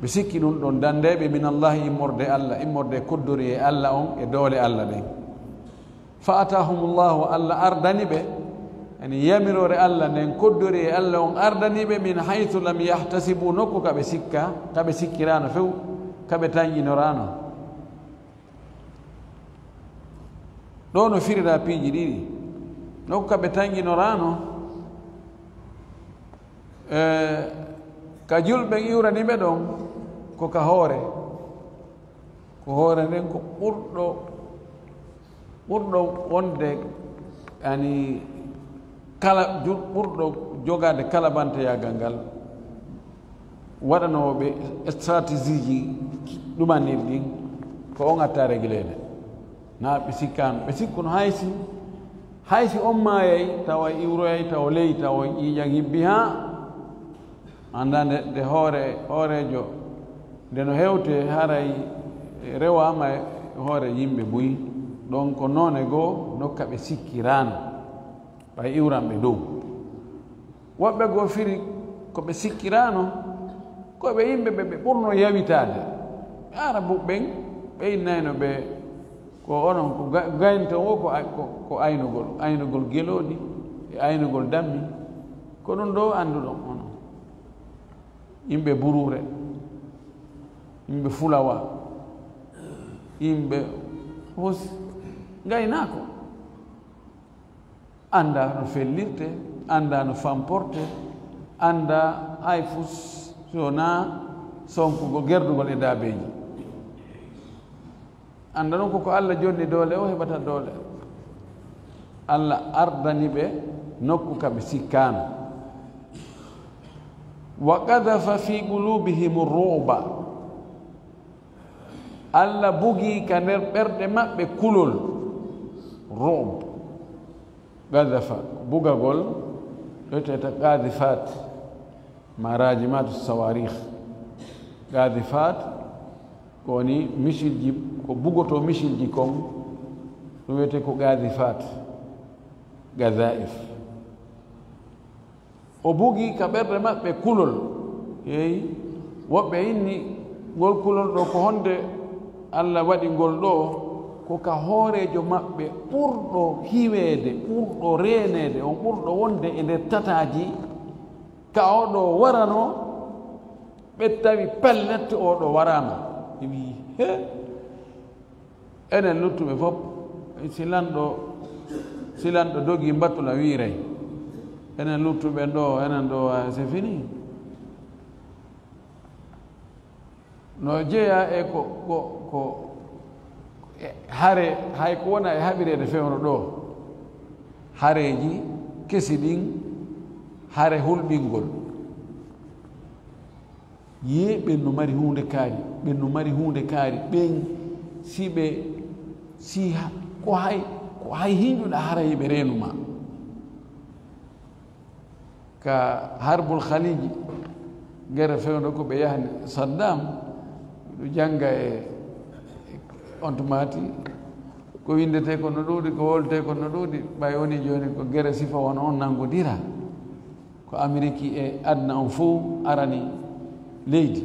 Ɓe sikki ɗum ɗon dandeeɓe min Allahi, immorde Allah, immorde koddori e Allah on e doole Allah ɗen. Fa atahumullahu, Allah ardani ɓe, Ani yamiroore Allah nden koddori e Allah on ardani ɓe min haythu lam yahtasibu, nokku ka ɓe sikka, ka ɓe sikkiraano few, ka ɓe tanƴinoraano. Ɗo no firira piiji ɗiɗi. Nokku ka ɓe tanƴinoraano, e, ka julɓe iwrani ɓe ɗon, ko ka hoore. Ko hoore nden ko ɓurɗo, ɓurɗo wonde, ani, kala ju-, ɓurɗo jogaade kalabanteyaagal ngal, waɗanooɓe stratégie ji ɗumanir ɗin, ko on atta régleede. Na ɓe sikkaano, ɓe sikkuno haysi, haysi on maayay, tawa iwroyay, tawa ley, tawa ƴiiƴan hibbi haa annda nde, nde hoore, hooreejo, nde no hewte haray rewaama e hoore yimɓe buy. Ɗon ko noone goo nokka ɓe sikkiraano, ɓay iwranɓe dow. Woɓɓe goo firi ko ɓe sikkiraano, ko ɓe yimɓe ɓe ɓe ɓurno yawitaade. Ɓe Arabu ɓen, ɓe innayno ɓe ko onon, ko ga-, gaynto wo ko ay-, ko, ko aynugol, aynugol gelooɗi e aynugol dammi. Ko ɗum ɗo annduɗon onon. Yimɓe buruure, yimɓe fulawa, yimɓe hos-, ngaynaako. Annda no fellirte, annda no famporte, annda hay fus so wonaa sonkugol, gerdugol e daabeeji. Annda non ko, ko Allah jonni doole, o heɓata doole. Allah ardani ɓe nokku ka ɓe sikkaano. Wa qadhafa fi qulubihim ru'ba. Allah bugi ka nder ɓerɗe maɓɓe kulol. Ru'b. Qadhafa, bugagol, ɗo wiyetee qadhifat, ma rajimatu sawarikh. Qadhifat, ko woni missile ji, ko bugotoo missile ji kon, ɗum wiyetee ko qadhifat, qadhaif. O bugi ka ɓerɗe maɓɓe kulol. Eey, woɓɓe inni ngol kulol ɗo ko honde Allah waɗi ngol ɗo, ko ka hooreejo maɓɓe ɓurɗo hiweede, ɓurɗo reeneede, on ɓurɗo wonde e nder tataaji, ka o ɗo warano, ɓe tawi pellet o ɗo waraama. Ɓe wi'i, "He, enen luttuɓe fof, si lanɗo, si lanɗo dogii mbattu la wiiray. Enen luttuɓe ɗo, enen ɗo, ah, c'est fini." No jeyaa e ko, ko, ko e hare, hay ko wona e haɓireede fewndo ɗo. Hareeji kesi ɗin, hare hulɓingol. Yee, ɓen no mari huunde kaari, ɓen no mari huunde kaari, ɓen si ɓe, si ha, ko hay, ko hay hinjuɗa haray ɓe reenu ma. Ka Harbul Khaliji, gere fewndo ko ɓe yahani Saddam, miɗo jannga e, e on tuma ti, ko winndetee ko no ɗuuɗi, ko wowletee ko no ɗuuɗi, ɓay woni jooni ko gere sifa wano on nanngodira. Ko Ameriki e aduna on fow arani leydi.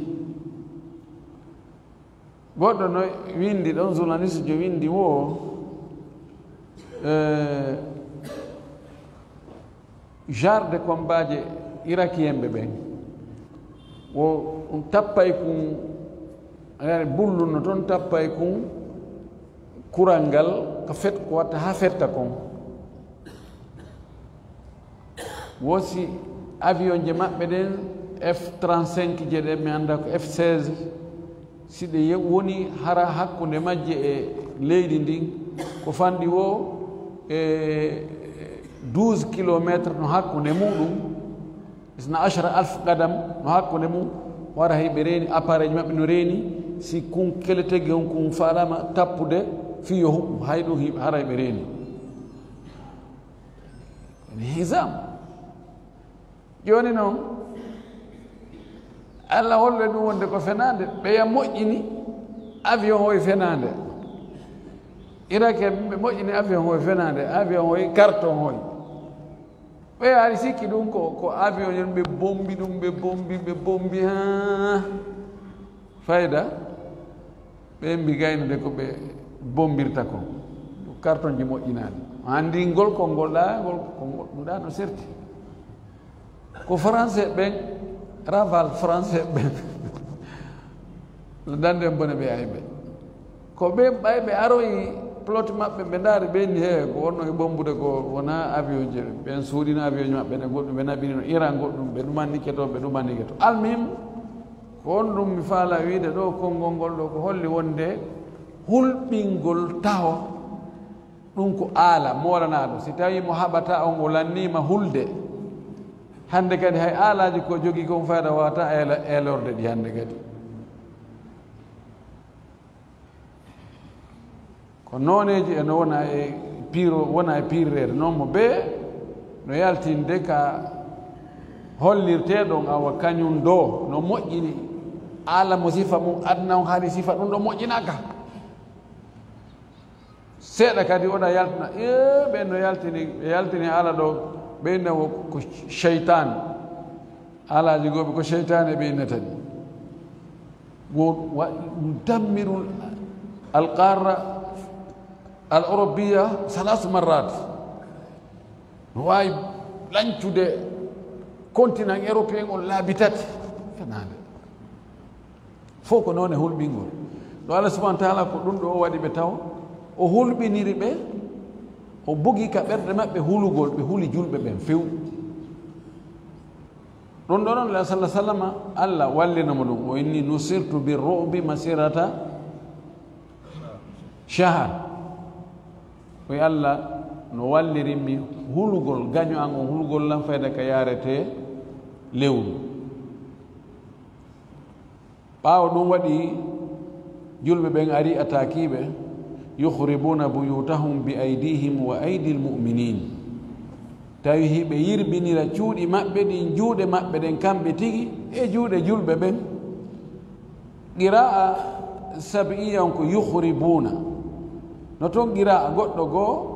Goɗɗo no winndi ɗon, journaliste jo winndi wo, eh, genre de combat je Irakien ɓe ɓen, wo ɗum tappay kun, eh, bullunno ton, tappay kun kural ngal, ko fet, ko watta ha fetta kon. Wo si avion je maɓɓe ɗen, F trente-cinq je ɗen, mi annda ko F seize, si ɗe ye-, woni hara hakkunde majje e leydi ndin, ko fanɗi wo e douze kilomètres no hakkunde muɗum, isna ashara alf qadam no hakkunde mum, wara hay ɓe reeni, appareil maɓɓe no reeni, si kun kele tegi on kun faalaama tappude fii yo huɓɓu, hay ɗum hi-, haray ɓe reeni. Woni hisam. Jooni noon, Allah holli ɗum wonde ko fenaande, ɓeya moƴƴini avion hoy fenaande. Irak en ɓe moƴƴini avion hoy fenaande, avion hoy, carton hoy. Ɓeya ari sikki ɗum ko, ko avion en, ɓe bombi ɗum, ɓe bombi, ɓe bombi, haa. Fayda, ɓe mbi gaynude ko ɓe bombirta kon. Carton ji moƴƴinaani. Anndi ngol konngol ɗa, ngol konngol ɗum ɗa no serti. Ko français ɓen, raval français ɓen. No danden bone ɓe ayɓe. Ko ɓen ɓay ɓe aroyi plot maɓɓe, ɓe ndaari ɓe ni, he, ko wonno e bombude ko wona avion je, ɓen suuɗino avion maɓɓe ne goɗɗum, ɓe naɓinino Iran goɗɗum, ɓe ɗumannike to, ɓe ɗumannike to. Almuhim, ko on ɗum mi faala wiide ɗo, konngol ngol ɗo ko holli wonde hulɓingol taho, ɗum ko aala moolanaaɗo. Si tawi mo haɓata on o lanniima hulde, hannde kadi hay aalaaji ko jogii kon fayda wata eela-, eelorde ɗi hannde kadi. Ko nooneeji e no wona e piiro, wona e piireede noon mo bee no yaltinde ka hollirtee ɗon awa kañum ɗo no moƴƴini. Aala mo sifa mum aduna on hari sifa ɗum ɗo moƴƴinaka. Seeɗa kadi oɗa yaltina, ee, ɓen no yaltini, ɓe yaltini aala ɗo, ɓe inna wo ko seytaan. Aalaaji gooɓe ko seytaane ɓe innata ɗi. Wo-, wa-, yudammiru al-qarra al-Urubiyya salasu marrat. No waawi lancude continent européen on laabi tati fenaande. Fof ko noon e hulɓingol. Ɗo Allah subhanahu wa taala ko ɗum ɗo o waɗi ɓe taw, o hulɓiniri ɓe, o bugi ka ɓerɗe maɓɓe hulugol, ɓe huli julɓe ɓen few. Ɗum ɗo noon, la sallallahu alaihi wasallam, Allah wallino mo ɗum. O inni, "Nusirtu bi ru'bi masirata shahar." Ko Allah no wallirimmi hulugol, gaño an on hulugol lan fayda ka yaarete lewru. Ɓaawo ɗum waɗi, julɓe ɓen ari ataakiiɓe, "Yukhribuna buyutahum bi aydihim wa aydil mu'minin." Tawi hiɓe yirbinira cuuɗi maɓɓe ɗin, juuɗe maɓɓe ɗen kamɓe tigi, e juuɗe julɓe ɓen. Qira'a sab'iyya on ko yukhribuna. No toon qira'a goɗɗo goo,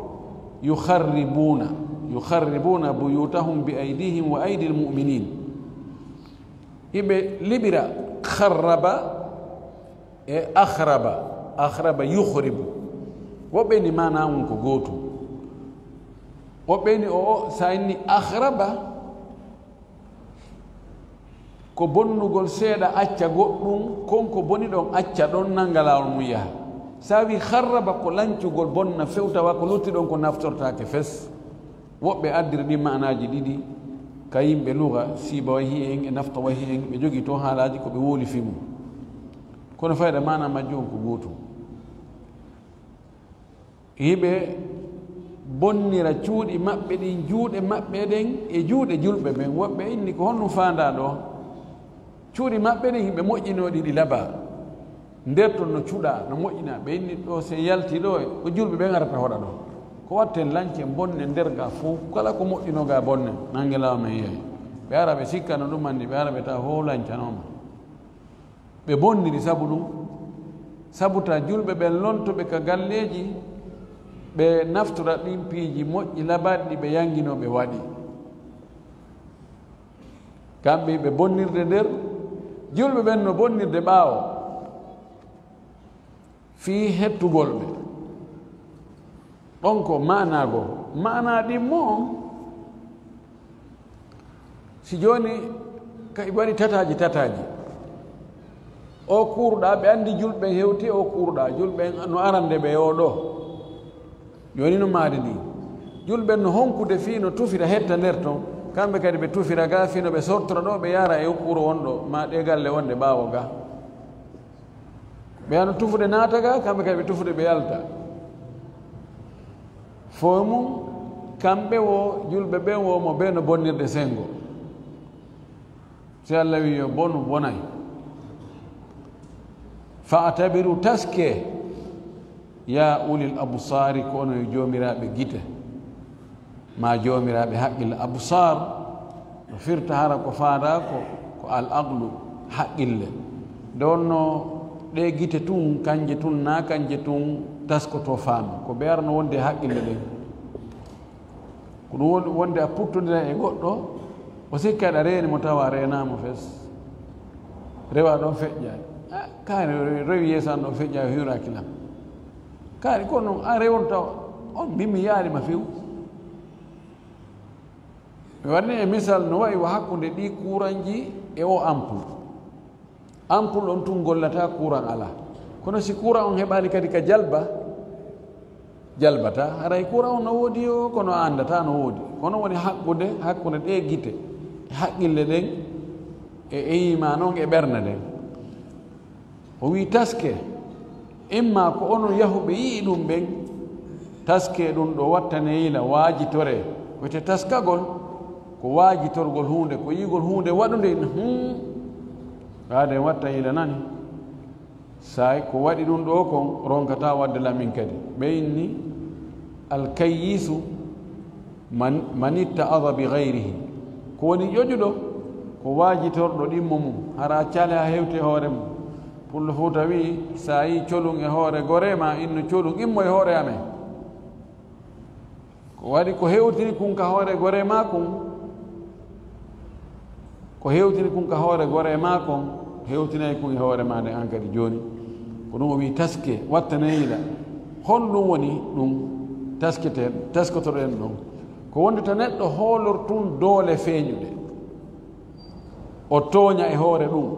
yukharribuna. Yukharribuna buyutahum bi aydihim wa aydil mu'minin. Hiɓe liɓira kharraba e akhraba. Akhraba yukhribu. Woɓɓe ni maana on ko gootum. Woɓɓe ni o, o, sa inni akhraba, ko bonnugol seeɗa acca goɗɗum, kon ko boni ɗon acca ɗon nanga laawol mum yaha. Sa wi kharraba ko lancugol bonna few tawa ko lutti ɗon ko naftortaake fes. Woɓɓe addiri ɗin maanaaji ɗiɗi ka yimɓe luga, siiba wahi en e nafta wahi en, ɓe jogii toon haalaaji ko ɓe wowli fii mum. Kono fayda maana majjum on ko gootum. Hiɓe bonnira cuuɗi maɓɓe ɗin, juuɗe maɓɓe ɗen e juuɗe julɓe ɓen. Woɓɓe inni ko honɗum faandaa ɗo? Cuuɗi maɓɓe ɗin hiɓe moƴƴinoo ɗi, ɗi labaa. Nder ton no cuɗaa, no moƴƴinaa. Ɓe inni ɗo, si en yaltii ɗo, ko julɓe ɓen arata hoɗa ɗo. Ko watten lancen, bonnen nder ga fow, kala ko moƴƴinoo ga bonnen, nange laawa men yeey. Ɓe ara ɓe sikka no ɗum anndi, ɓe ara ɓe tawa fow lancanooma. Ɓe bonniri sabu ɗum, sabu ta julɓe ɓen lonto ɓe ka galleeji, ɓe naftora ɗin piiji moƴƴi labaaɗi ɗi ɓe yanginoo ɓe waɗi. Kamɓe ɓe bonnirde nder, julɓe ɓen no bonnirde ɓaawo. Fii hettugol ɓe. Ɗon ko maanaago. Maanaa ɗimmo on, si jooni ka waɗi tataaji, tataaji. O kuuruɗaa, ɓe anndi julɓe hewti, o kuuruɗaa. Julɓe no arande ɓe o ɗo. Jooni no maadi ndi. Julɓe no honkude fii no tufira hetta nder ton. Kamɓe kadi ɓe tufira ga fii no ɓe sortora ɗo, ɓe yaara e kuuro won ɗo, ma ɗe galle wonde ɓaawo ga. Ɓe ano tufude naata ga, kamɓe kadi ɓe tufude ɓe yalta. Fof mum, kamɓe wo, julɓe ɓen wo mo ɓe no bonnirde senngo. Si Allah wi yo bonu, bonay. Fa'tabiru, taske, ya ulil absari, ko onon yo joomiraaɓe gite. Ma joomiraaɓe haqqille. Absar, no firta hara ko faandaa ko, ko al aqlu, haqqille. Nde wonno ɗe gite tun, kanje tun, na kanje tun taskoto faama. Ko ɓe arano wonde e haqqille ɗen. Ko ɗum woni wonde a puttondira e goɗɗo, o sikka aɗa reeni mo tawa a reenaama fes. Rewa ɗon feƴƴa. Ah, kaari rewi yeeso an ɗon feƴƴa, o hiwraaki lan. Kaari ko non a rewon tawa. On, min mi yaali ma few. Mi waɗani e misal no wayi wa hakkunde ɗi kuranji e o ampul. Ampul on tun gollata, kuran ala. Kono si kuran on heɓali kadi ka jalba, jalbata. Haray kuran on no woodi yo, kono a andata no woodi. Kono woni hakkunde, hakkunde ɗe gite, haqqille ɗen, e, e iman on e ɓernde nden. O wi, taske, imma ko onon yahuɓe yi'i ɗum ɓen, taske ɗum ɗo wattane yila, waajitore. Ko wiyete taskagol, ko waajitorgol huunde, ko yi'ugol huunde waɗunde ina, hmm, ɓaade watta yila nani. Say ko waɗi ɗum ɗo kon, ronkata waɗde lamin kadi. Ɓe inni, alkayyisu man, man itta'aza bi ghayrihi. Ko woni ƴoƴuɗo, ko waajitorɗo ɗimmo mum, hara caale haa hewti e hoore mum. Pullo Fuuta wi'i, so a yii colum e hoore goree ma, inno colum immo e hoore amen. Ko waɗi ko hewtini kun ka hoore goree ma kun, ko hewtini kun ka hoore goree ma kon, hewtinay kun e hoore ma nden an kadi jooni. Ko ɗum o wi'i taske, wattanee yila. Honɗum woni ɗum tasketen, taskotoɗen ɗum? Ko wonde to neɗɗo hoolortun doole feeñuɗe, o tooña e hoore ɗum.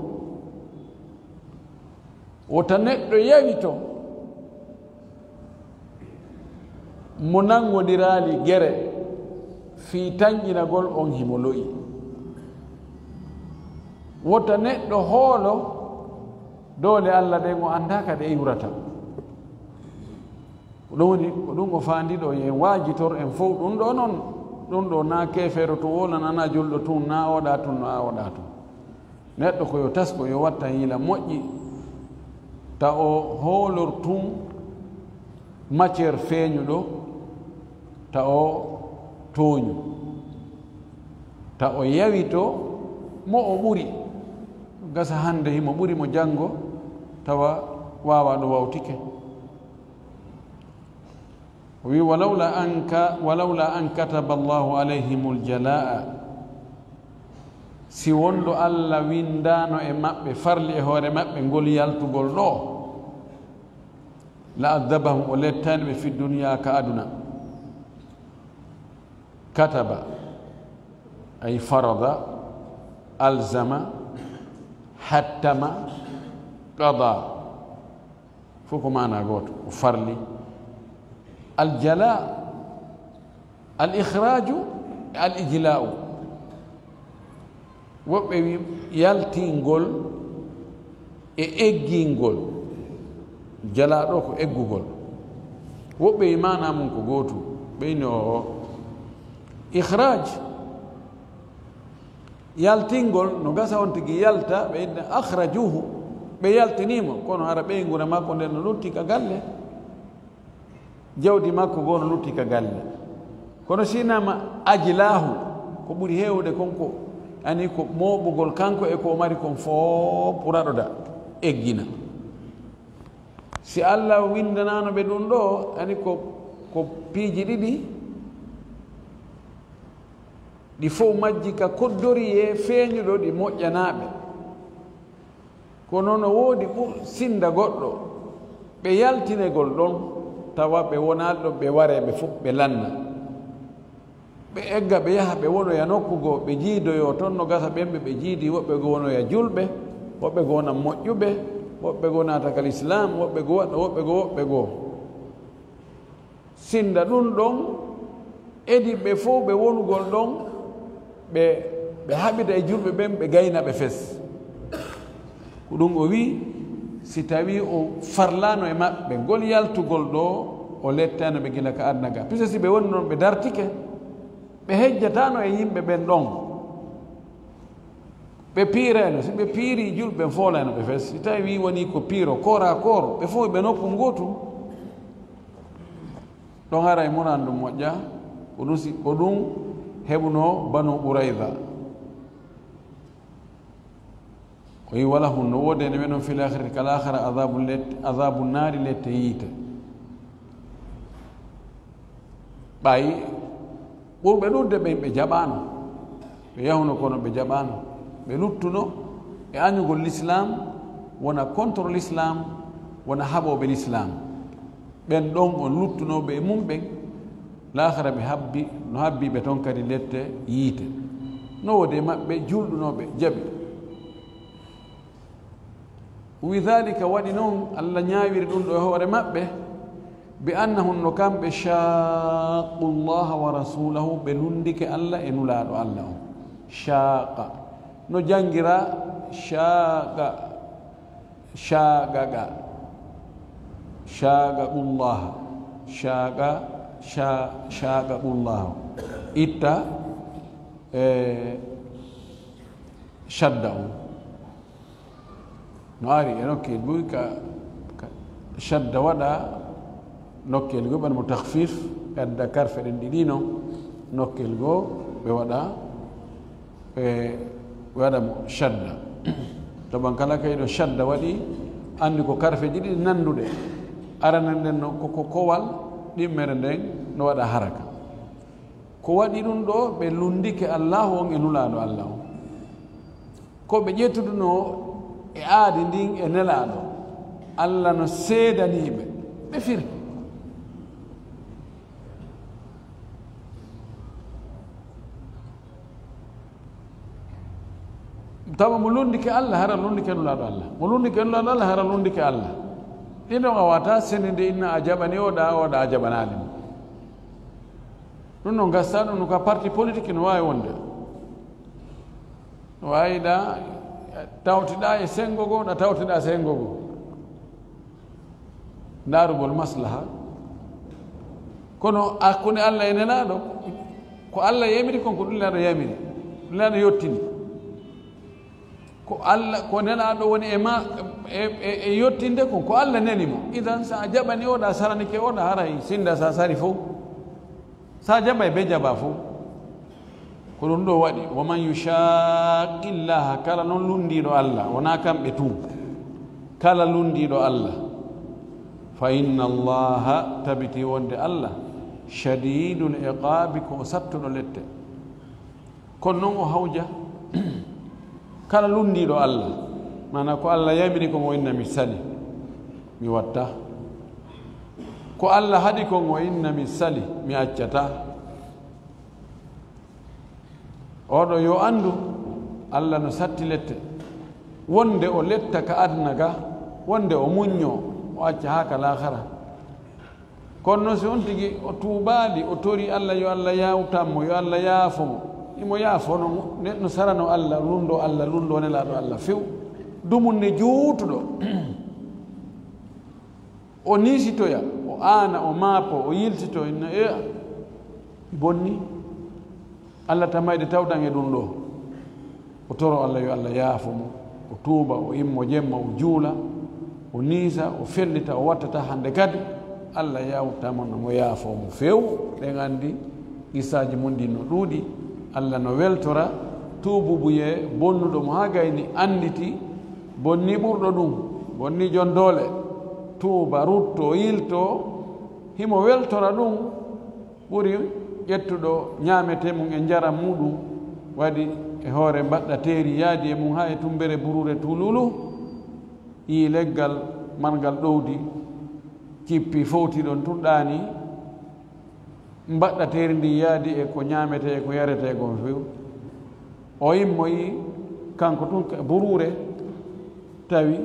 Wota neɗɗo yawito mo nanngondiraali gere fii tanƴinagol on himo lo'i. Wota neɗɗo hoolo doole Alla ɗen o anndaa ka ɗe iwrata. Ko ɗum woni, ko ɗum o faandiɗo, yo en waajitor en fow. Ɗum ɗo non, ɗum ɗo na keefeero tun woola, na julɗo tun, na oɗa tun, na oɗa tun. Neɗɗo ko yo tasko, yo wattan yila moƴƴi, ta o hoolor tun matière feeñuɗo, ta o tooñu, ta o yawito mo o ɓuri. Gasa hannde himo ɓuri mo janngo, tawa waawaa ɗo wawtike. O wi, "Walawla an ka-, walawla an kataba Allahu alayhimul jalaa." Si wonɗo Alla windaano e maɓɓe, farli e hoore maɓɓe ngol yaltugol ɗo, la adabahum, o lettani ɓe fi duniya, ka aduna. Kataba, ay farada, alzama, hattama, qada. Fof ko maana gooto, ko farli. Aljala, al ikhraju, al ijla'u. Woɓɓe wi yaltingol e eggingol. Jala ɗo ko eggugol. Woɓɓe wi maana mum ko gootum. Ɓeyni o o. Ikhraj, yaltingol, no gasa on tigi yalta, ɓe inna akhrajuhu, ɓe yaltiniimo, kono hara ɓeynguure makko nden no lutti ka galle. Jawdi makko goo no lutti ka galle. Kono si innama ajlahu, ko ɓuri heewde kon ko, ani ko mooɓugol kanko e ko o mari kon fof pour aɗoda, eggina. Si Alla winndanaano ɓe ɗum ɗo, ani ko, ko piiji ɗiɗi, ɗi fof majji ka koddoriyee feeñuɗo ɗi moƴƴanaaɓe. Kono no woodi ɓur sinda goɗɗo, ɓe yaltinegol ɗon, tawa ɓe wonaali ɗon, ɓe waree ɓe fof, ɓe lanna. Ɓe egga, ɓe yaha, ɓe wonoya nokku goo, ɓe jiidoyoo ton, no gasa ɓen ɓe ɓe jiidi, woɓɓe goo wonoya julɓe, woɓɓe goo wona moƴƴuɓe, woɓɓe goo naata ka lislaam, woɓɓe goo waɗa, woɓɓe goo, woɓɓe goo. Sinda ɗum ɗon, edi ɓe fof ɓe wonugol ɗon, ɓe, ɓe haɓida e julɓe ɓen, ɓe gayna ɓe fes. Ko ɗum o wi'i, si tawii o farlaano e maɓɓe ngol yaltugol ɗo, o lettano ɓe gila ka aduna ga. Puisque si ɓe woni noon, ɓe dartike, ɓe hejjataano e yimɓe ɓen ɗon. Ɓe piirayno, si ɓe piirii julɓe ɓen, foolayno ɓe fes. Si tawii wonii ko piiro, corps à corps, ɓe fof ɓe nokku ngootu. Ɗon haray muran ɗum moƴƴa, ko ɗum si, ko ɗum heɓuno Banu Qurayza. O yi wala hun no woodani ɓe noon fil akhirati, kal akhira, azabu let-, azabu naari, lette yiite. Ɓay ɓurɓe ɗuuɗde ɓen ɓe jaɓaano, ɓe yahuno kono ɓe jaɓaano, ɓe luttuno e añugol lislaam, wona contre lislaam, wona haɓooɓe lislaam. Ɓen ɗon on luttunooɓe e mum ɓen, Laakhara ɓe habbi, no habbi ɓe toon kadi lette yiite. No woodi e maɓɓe juulɗunooɓe jaɓi. Wi dhalika waɗi noon, Allah ñaawiri ɗum ɗo e hoore maɓɓe, bi annahum no kamɓe shaaqu llaha wa rasulahu, ɓe lunndike Allah e Nulaaɗo Allah on. Shaaqa, no janngiraa shaaqa, shaaqaqa, shaaqaqullaha, shaaqa, sha-, shaaqaqullaha. Itta, e, shadda on. No ari e nokkel buy ka, ka shadda waɗa, nokkel go ɓen mo takhfif, ɓe adda karfe ɗen ɗiɗi no, nokkel go ɓe waɗa, ɓe waɗa mo shadda. To ban kala kay ɗo shadda waɗi, anndi ko karfeeji ɗiɗi nannduɗe. Arana nden no ko, ko kowal, ɗimmere nden no waɗa haraka. Ko waɗi ɗum ɗo, ɓe lunndike Allaahu on e Nulaaɗo Allah on. Ko ɓe ƴettudunoo e aadi ndin e Nelaaɗo, Allah no seedanii ɓe, ɓe firi. Tawa mo lunndike Allah, hara lunndike Nulaaɗo Allah. Mo lunndike Nulaaɗo Allah, hara lunndike Allah. Ɗin ɗon a wata seninde inna a jaɓani o ɗa, o ɗa a jaɓanaali mo. Ɗum noon gasta ɗum no ka parti politique no waawi wonde. No waawi ɗa tawtiɗa e senngo goo, ɗa tawtiɗa senngo goo. Ndaarugol maslaha. Kono hakkunde Allah e Nelaaɗo, ko Allah yamiri kon, ko ɗum Nelaaɗo yamiri, ɗum Nelaaɗo yottini. Ko Allah, ko Nelaaɗo woni e ma, e, e, e yottinde kon, ko Allah neli mo. Idan, so a jaɓani o ɗa, saranike o ɗa, haray sinnda sa sari fow. Sa jaɓay be jaɓa fow. Ko ɗum ɗo waɗi, wa man yushaqqi llaha, kala non lunndiiɗo Allah, wonaa kamɓe tun, kala lunndiiɗo Allah, fa inna llaha, tabiti wonde Allah, shadidul iqabi, ko o sattuɗo lette. Kono non o hawja kala lunndiiɗo Allah, maanaa ko Allah yamiri kon o inna mi sali, mi watta. Ko Allah haɗi kon o inna mi sali, mi accata. Oɗo yo anndu, Allah no satti lette. Wonde o letta ka aduna ga, wonde o muñño, o acca haa ka laakhara. Kono non si on tigi o tuubaali, o tori Allah, yo Allah yawtan mo, yo Allah yaafo mo. Imo yaafono mo, neɗɗo sarano Allah, lunndo Allah, lunndo Nelaaɗo Allah few. Dumunne juutuɗo. O niisitoya, o aana, o maapo, o yiltito, inna, e, bonni. Allah tamayde tawtan e ɗum ɗo. O toro Allah yo Allah yaafo mo, o tuuba, o immo jemma, o juula, o niisa, o fellita, o wattata hannde kadi. Allah yawta mo, no mo yaafo mo few. Ɗen anndi qissaaji mun ɗin no ɗuuɗi. Allah no weltora tuububuye bonnuɗo mo haa gayni annditi bonni ɓurɗo ɗum, bonni jon doole, tuuba, rutto, yilto, himo weltora ɗum. Ɓuri ƴettuɗo ñaametee mum e njaram muɗum, waɗi e hoore mbaɗɗateeri, yaadi e mum haa e tummbere buruure tuululu, yii leggal marngal ɗowdi, cippi, fowti ɗon tun ɗaani, mbaɗɗateeri ndin yaadi e ko ñaametee e ko yaretee kon few. O immoyi kanko tun ka buruure, tawi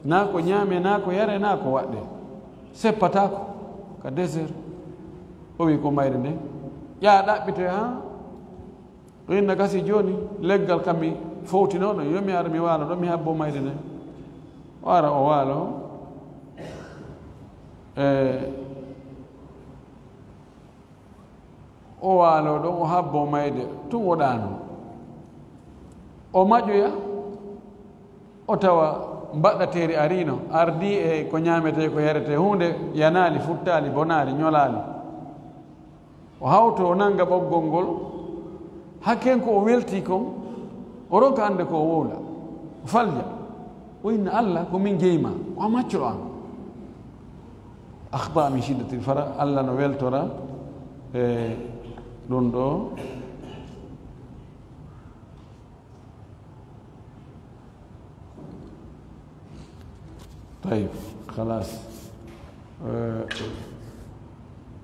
naa ko ñaamee, naa ko yaree, naa ko waɗɗee. Seppataako ka désert. O wi ko mayre nden. Ƴaa ɗaɓɓitoya haa o inna gasi jooni, leggal kam mi fowtinooɗo, yo mi ar mi waalo ɗo, mi habbo mayre nden. O ara o waalo. E, o waalo ɗon, o habbo mayde, tun o ɗaano. O maƴoya, o tawa mbaɗɗateeri ariino, ardii e ko ñaametee, ko yaretee, huunde yanaali, futtaali, bonaali, ñolaali. O hawto, o nannga ɓoggol ngol, hakken ko o weltii kon, o ronka annde ko o wowla, o falja, o inna, "Allah, ko min jeyi ma, wa maccuɗo am." Akhta min shiddatil fara, Allah no weltora e ɗum ɗo. Tayib, khalas. Eh,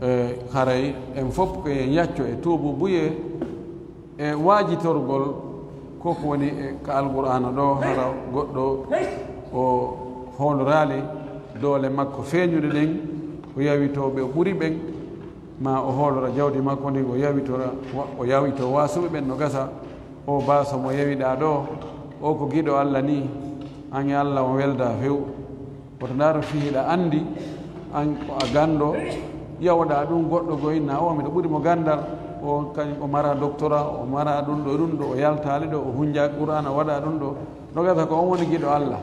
E haray en fof ko en yacco e tuubu buye e waajitorgol ko ko woni e ka Alqur'aana ɗo, hara goɗɗo o hooloraali doole makko feeñuɗe ɗen, o yawitoo ɓe o ɓuri ɓen, ma o hoolora jawdi makko ndin, o yawitora, o yawitoo waasuɓe ɓen no gasa. O baaso mo yawiɗaa ɗo, o ko giɗo Alla ni, an e Alla on weldaa few. Woto ndaaru fii hiɗa anndi, an ko a ganndo, yawoɗaa ɗum goɗɗo goo inna, o miɗo ɓuri mo ganndal, o kañum o mara doctorat, o mara ɗum ɗo, ɗum ɗo, o yaltaali ɗo, o hunnjaa Qur'aana, o waɗaa ɗum ɗo. No gasa ko on woni giɗo Alla.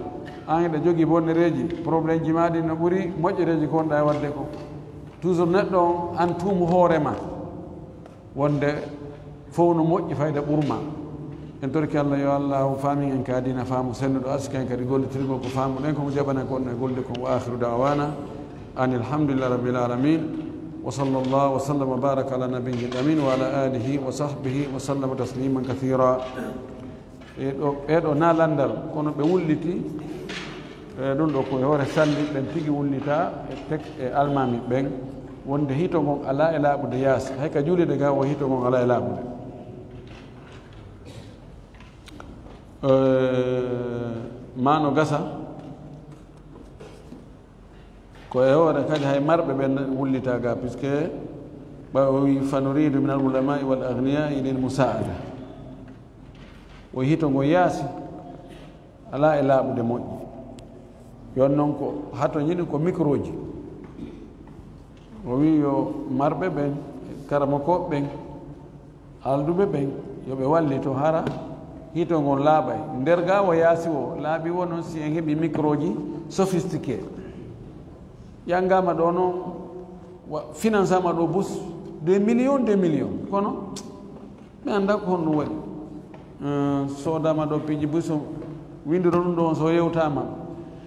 An hiɗa jogii bonnereeji, problème ji maa ɗin no ɓuri moƴƴereeji ko wonɗaa e waɗde ko. Toujours neɗɗo on, an tuumu hoore maa. Wonde fof no moƴƴi, fayda ɓurma. En torki Allah, yo Allah o faamin en ka diina faamu sennuɗo, arsika en kadi gollitirgol ko faamuɗen, ko mo jaɓana ko wonno e golde kon. Wa akhiru da'wana anil hamdulillahi rabbil alamin. Wa sallallahu wa sallam wa baraka ala nabiyyil amin wa ala alihi wa sahbihi wa sallama tasliman kathira. E ɗo, ɓeeɗo na lanndal, kono ɓe wulliti, e ɗum ɗo ko e hoore salli ɓen tigi wullita e tek-, e almaami ɓen, wonde hito ngon alaa e laaɓude yaasi. Hay ka juulirde ga o hito ngon alaa e laaɓude. E, maa no gasa, ko e hoore kadi hay marɓe ɓen wullita ga, puisque ɓay o wi, "Fa nuridu min al ulamai wal aghniyai lil musaada." O hito ngo yaasi, alaa e laaɓude moƴƴi. Yon non ko hato ñini ko microji. O wi yo marɓe ɓen, karamokooɓe ɓen, alduɓe ɓen, yo ɓe wallito hara hito ngon laaɓay. Nder ga o yaasi o laaɓi wo non si en heɓi microji sophistiqué. Ƴanngama ɗo non, wa-, financama ɗo bus des millions, des millions. Kono mi annda ko honɗum waɗi. Eh, soodama ɗo piiji bus o, winndiro ɗum ɗo on so yewtama.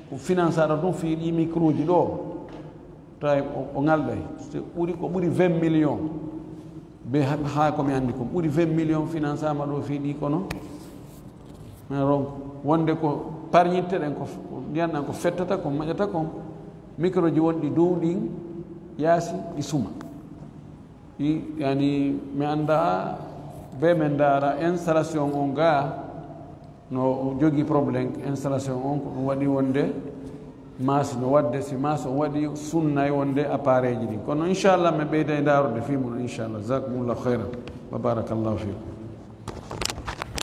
Ko financaɗo ɗum fii ɗi microji ɗo. Tawi o, o ŋalɗay. So ɓuri, ko ɓuri vingt millions. Be ha, ha ko mi anndi kon ɓuri vingt millions financama ɗo fii ɗi kono. Mais donc, wonde ko parñitte ɗen, ko, ko ndiyan ɗan ko fettata, ko moƴata kon. Microji wonɗi dow ɗin yaasi ɗi suma. Ɗi, yani, mi annda be men ndaara installation on ga no jogii problème, installation on ko ɗum waɗi wonde maasi no waɗde, si maasi on waɗi sunnay wonde appareil ji ɗin. Kono inchallah mi ɓeyday ndaarude fii mun inchallah. Jazakumullahu khairan wa barakallahu fikum.